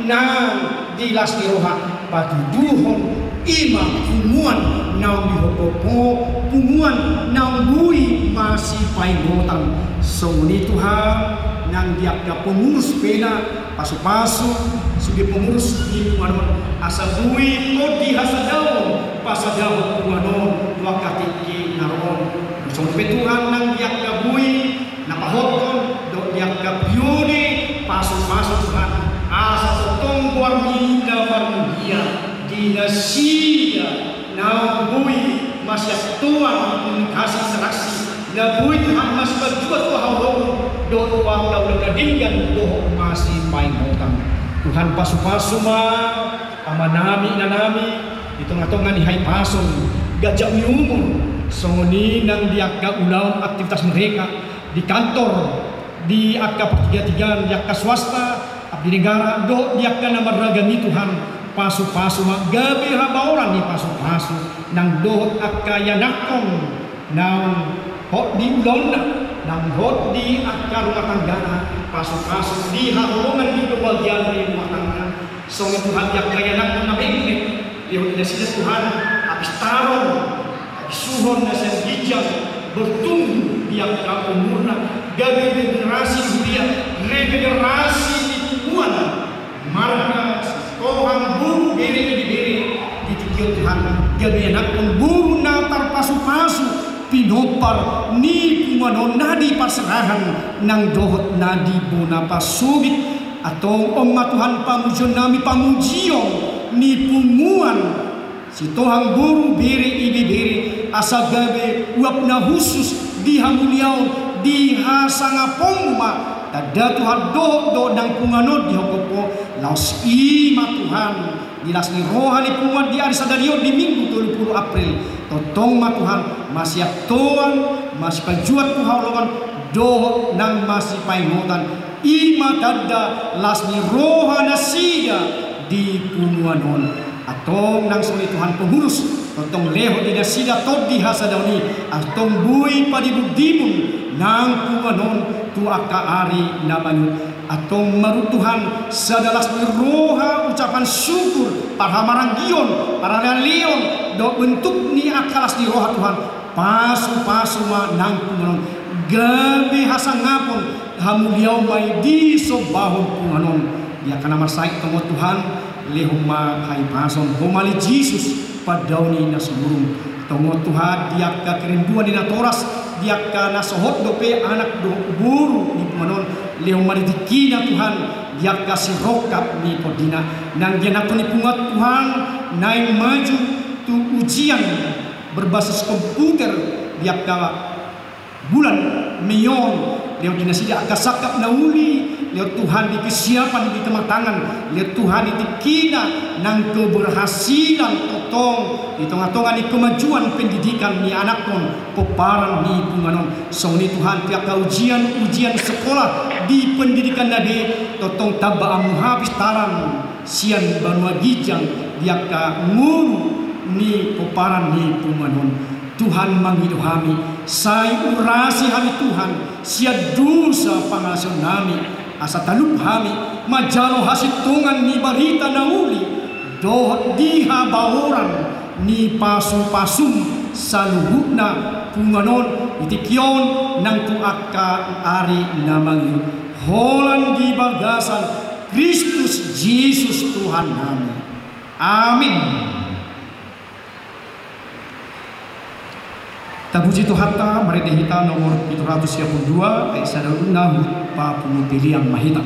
nang di las ni roha, patuduhon i ma punguan naung dihophop Ho, punguan naung boi masipaingotan. Songon i Tuhan, nang di angka pengurus pe na pasupasu, sude pengurus ni punguan on, asa boi tondi hasadaon pasadahon punguan on tu angka tingki na ro on. Songon i pe Tuhan, nang di angka boi na pahothon dohot di angka pione, pasupasu Tuhan, asa tongtong goarMi na marmulia di nasida naung boi masiantoan, komunikasi interaksi, na boi Tuhan masipajuat tu haholoan dohot tu angka ulaon na denggan dohot masipaingotan. Tuhan, pasupasu ma amanami, inanami, di tongatonga ni hahipason, ganjang ni umur, songon i nang di angka ulaon aktivitas mereka, di kantor, di angka partigatigaan, di angka swasta, abdi negara, dohot di angka na marragam i Tuhan, pasupasu ma gabe habaoran ni pasupasu, nang dohot angka ianakhon, naung hot di ulaonna, naung hot di angka rumah tanggana, pasupasu di haholongan ni pembagian ni rumah tangga, songon i Tuhan di angka ianakhon na bengbeng, lehon nasida Tuhan, hapistaron, habisuhon na sian ginjang, bertumbuh di angka umurna, gabe regenerasi huria, regenerasi ni punguan, marga, sitohang boru, bere, ibebere, di tingki on Tuhan, gabe ianakhon boru na tarpasupasu, pinompar ni punguan on na di parserahan, nang dohot na di bona pasogit. Antong on ma Tuhan pamujionnami, pamujion ni punguan, sitohang boru, bere, ibebere, asa gabe uap na hushus di hamuliaon, di hasangaponMu ma, tanda Tuhan dohot, dohot nang punguan on dihophop Ho, laos i ma Tuhan, di las ni roha ni punguan di ari sadari on di Minggu tolu pulu April, tongtong ma Tuhan, masiantoan, masipajuat tu haholongan, dohot nang masipaingotan, i ma tanda las ni roha nasida di punguan on. Antong nang songon i Tuhan pengurus, tongtong lehon di nasida tondi hasadaon i, antong boi padibundibun nang punguan on tu angka ari na mangihut. Antong marhite Tuhan, sada las ni roha ucapan syukur, parhamaranggion, paralealeon, dohot bentuk ni angka las ni roha Tuhan, pasupasu ma nang punguan on, gabe hasangapon, hamuliaon ma i disombahon punguan on. Di angka na marsahit tong on Tuhan, lehon ma hahipason, Ho ma ale Jesus, pandaoni na sumurung. Tong on Tuhan, di angka kerinduan ni natoras, di angka na so hot dope anak dohot boru ni punguan on, lehon ma di tingkina Tuhan, di angka sirongkap ni tondina. Nang di anakhon ni punguan Tuhan, naeng maju tu ujian berbasis komputer, di angka bulan Mei on, lehon di nasida angka sangkap na uli, lehon Tuhan di kesiapan di kematangan, lehon Tuhan di tingkina nang keberhasilan tongtong di tongatonga ni kemajuan pendidikan ni anakhon, pomparan ni punguan on. Songon i Tuhan, di angka ujian-ujian sekolah di pendidikan na be, tongtong tamba hamu hapistaran sian banua ginjang di angka ngolu ni pomparan ni punguan on. Tuhan, mangido hami, sai urasi hami Tuhan, sian dosa pangalaosionnami, asa talup hami manjalo hasintongan ni barita na uli, dohot di habaoran ni pasupasum saluhutna punguan on, di tingki on nang tu angka ari na mangihut, holan di bagasan Kristus Jesus Tuhannami. Amin. Tapuji Tuhanta, marende hita nomor pitu ratus sia pulu dua, ayat sada ualu na hut papungu telian ma hita.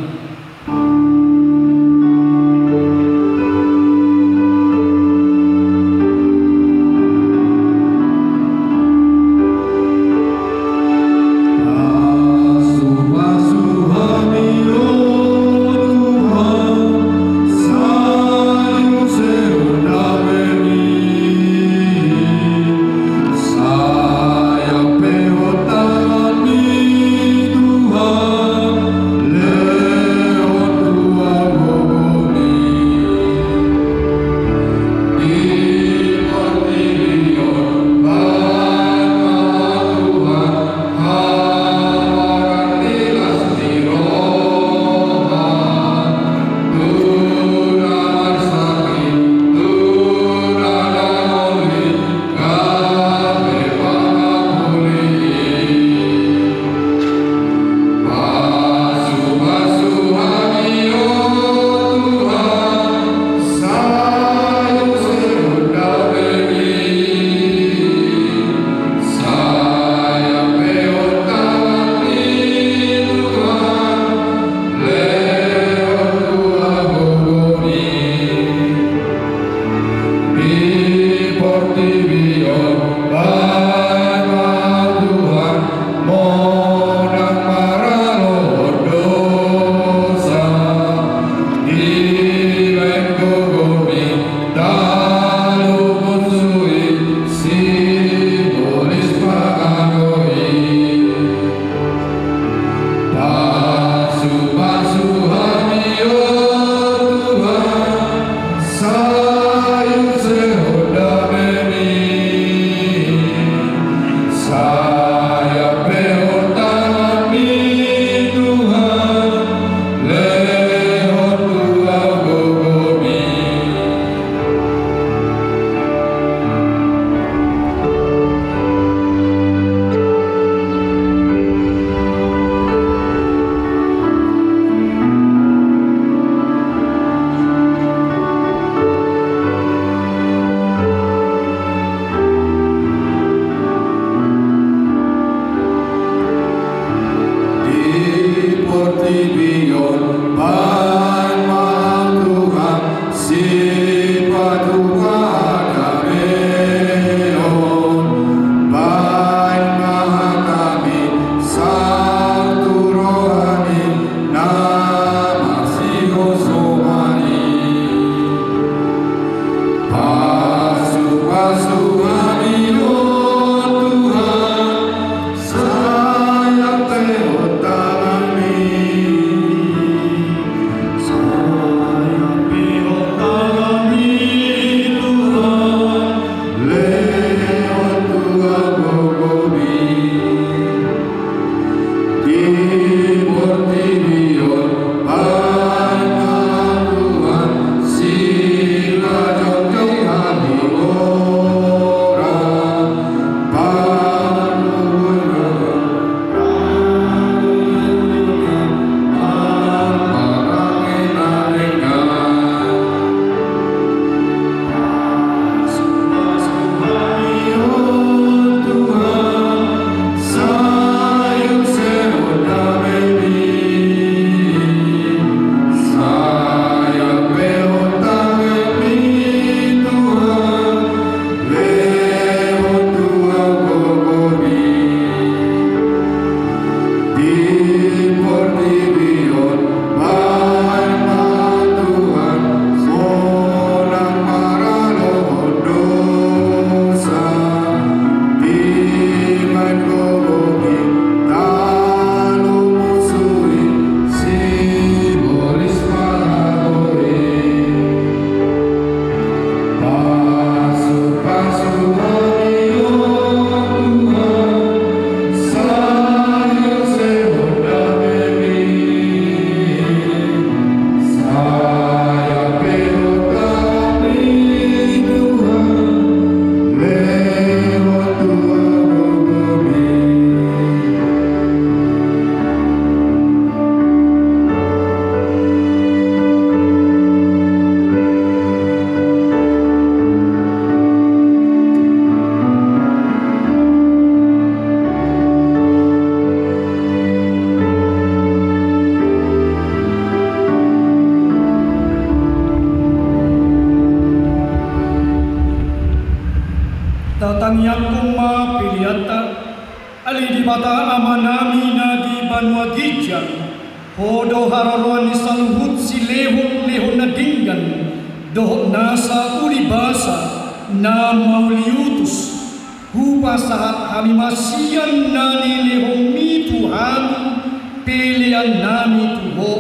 Banua ginjang, Ho do haroroan ni saluhut silehon-lehon na denggan dohot nasa uli basa na mauliutus. Hupasahat hami ma sian na nilehonMi tu hami peleannami tu Ho.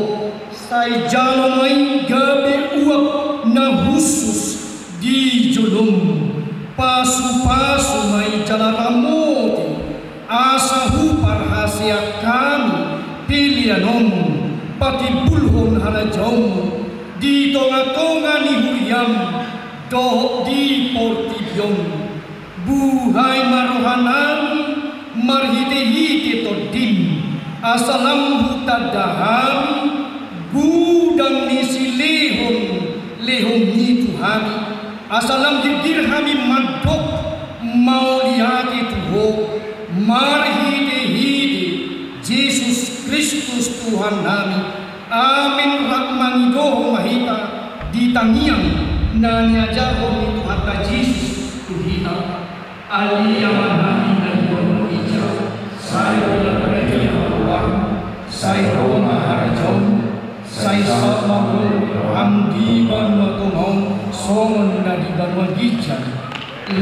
Sai jalo ma i gabe uap na hushus di jolom. Pasu-pasu ma i jala ramoti, asa huparhaseang hami pelean on patimbulhon harajaonMu di tonga-tonga ni huriaM dohot di portibi on. Buhai ma rohanami marhite-hite TondiM, asa lam hutanda hami godang ni silehon-lehonMi tu hami, asa lam girgir hami mandok mauliate tu Ho, marhite-hite Jesus Kristus Tuhannami. Amen. Rap mangido ma hita di tangiang na niajarhon ni Tuhanta Jesus tu hita. Ale Amanami na di banua ginjang, sai digelar ma rohaM, sai ro ma harajaonMu, sai saut ma goarM di banua tonga on songon na di banua ginjang.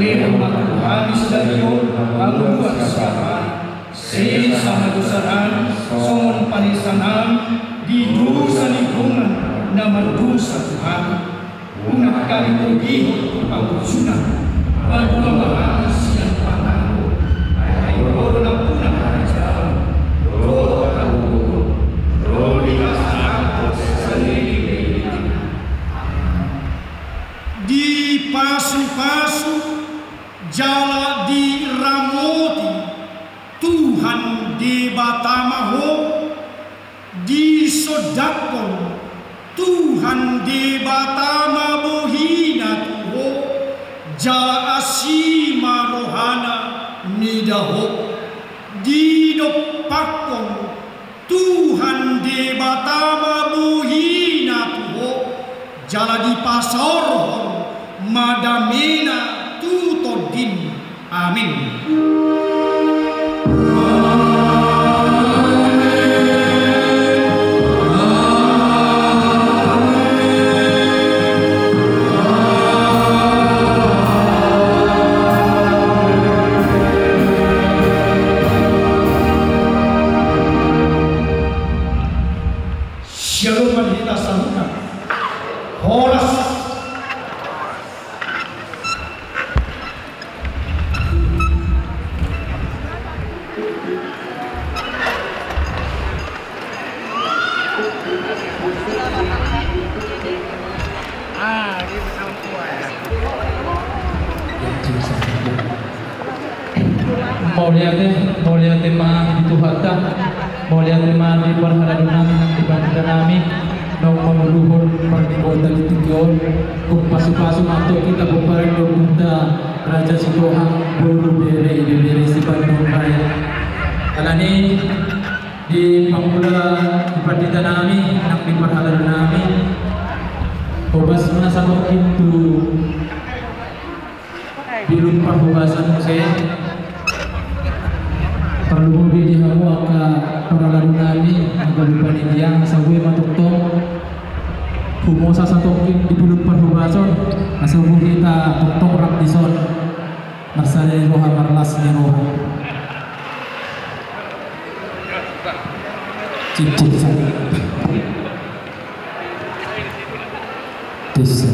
Lehon ma tu hami sadari on hangoluan siapari. Sesa ma dosanami songon panesanami di dosa ni dongan na mardosa tu hami. Unang hami togihon tu pangunjunan. Palua ma hami sian pangago. Ai Ho do nampuna harajaon, dohot hagogoon, ro di hasangapon saleleng ni lelengna. Dipasu-pasu jala diramoti Tuhan Debata ma ho. Disondangkon Tuhan Debata ma bohiNa tu ho, jala asi ma rohaNa mida ho. Didompakkon Tuhan Debata ma bohiNa tu ho, jala dipasaorhon ma dameNa tu tondim. Amin. Shalom ma di hita saluhutna. Horas. Mauliate, mauliate ma di Tuhanta, mauliate ma di parhalado nami nang di pandita nami, naung manguluhon parmingguonta di tingki on. Hupasu-pasu ma antong hita pomparan ni ompunta Raja Sitohang, boru, bere, ibebere, Sibandung Raya. Alani di pangula di pandita nami nang di parhalado nami, hobas ma satongkin tu bilum parhobasan muse. Tarlumobi di hamu angka parhalado nami na gabe panitia, asa boi ma tongtong humosa satongkin di bilum parhobasan, asa boi hita tongtong rap dison. Marsada ni roha, marlas ni roha. Cip, cip, cip. Tes.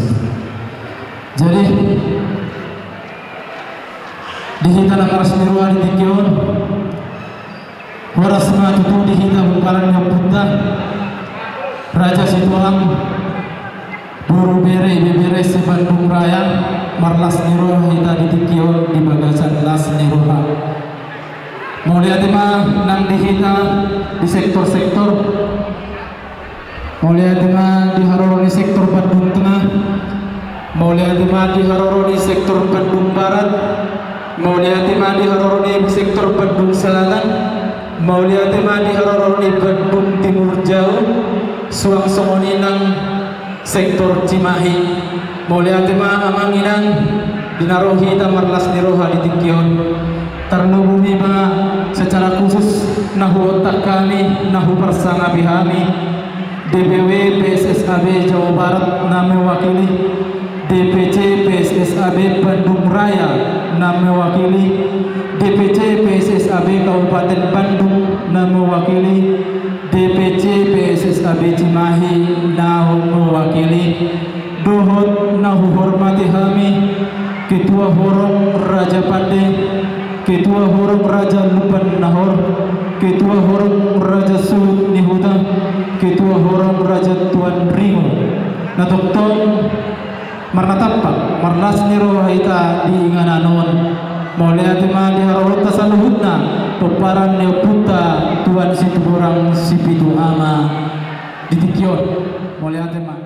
Jadi, di hita na marlas ni roha di tingki on, horas ma tutu di hita pomparan ni ompunta Raja Sitohang, boru, bere, ibebere, Sibandung Raya. Marlas ni roha hita di tingki on di bagasan las ni roha. Mauliate ma nang di hita di sektor-sektor. Mauliate ma di haroro ni sektor Bandung Tengah. Mauliate ma di haroro ni sektor Bandung Barat. Mauliate ma di haroro ni sektor Bandung Selatan. Mauliate ma di haroro ni Bandung Timur Jauh. Suang songon i nang sektor Cimahi. Mauliate ma amang inang di na ro hita marlas ni roha di tingki on. Tarlumobi ma secara khusus na huontak hami, na huparsangapi hami, D P W P S S A B Jawa Barat na mewakili, D P C P S S A B Bandung Raya na mewakili, D P C P S S A B Kabupaten Bandung na mewakili, D P C P S S A B Cimahi na mewakili, dohot na huhormati hami Ketua Horong Raja Pande, Ketua Horong Raja Lumban Nahor, Ketua Horong Raja Suhut ni Huta, Ketua Horong Raja Tuan Ringo. Na tongtong marnatampak marlas ni roha hita di inganan on. Mauliate ma di haroronta saluhutna, pomparan ni ompunta Tuan Situmorang Sipitu Ama di tingki on. Mauliate ma.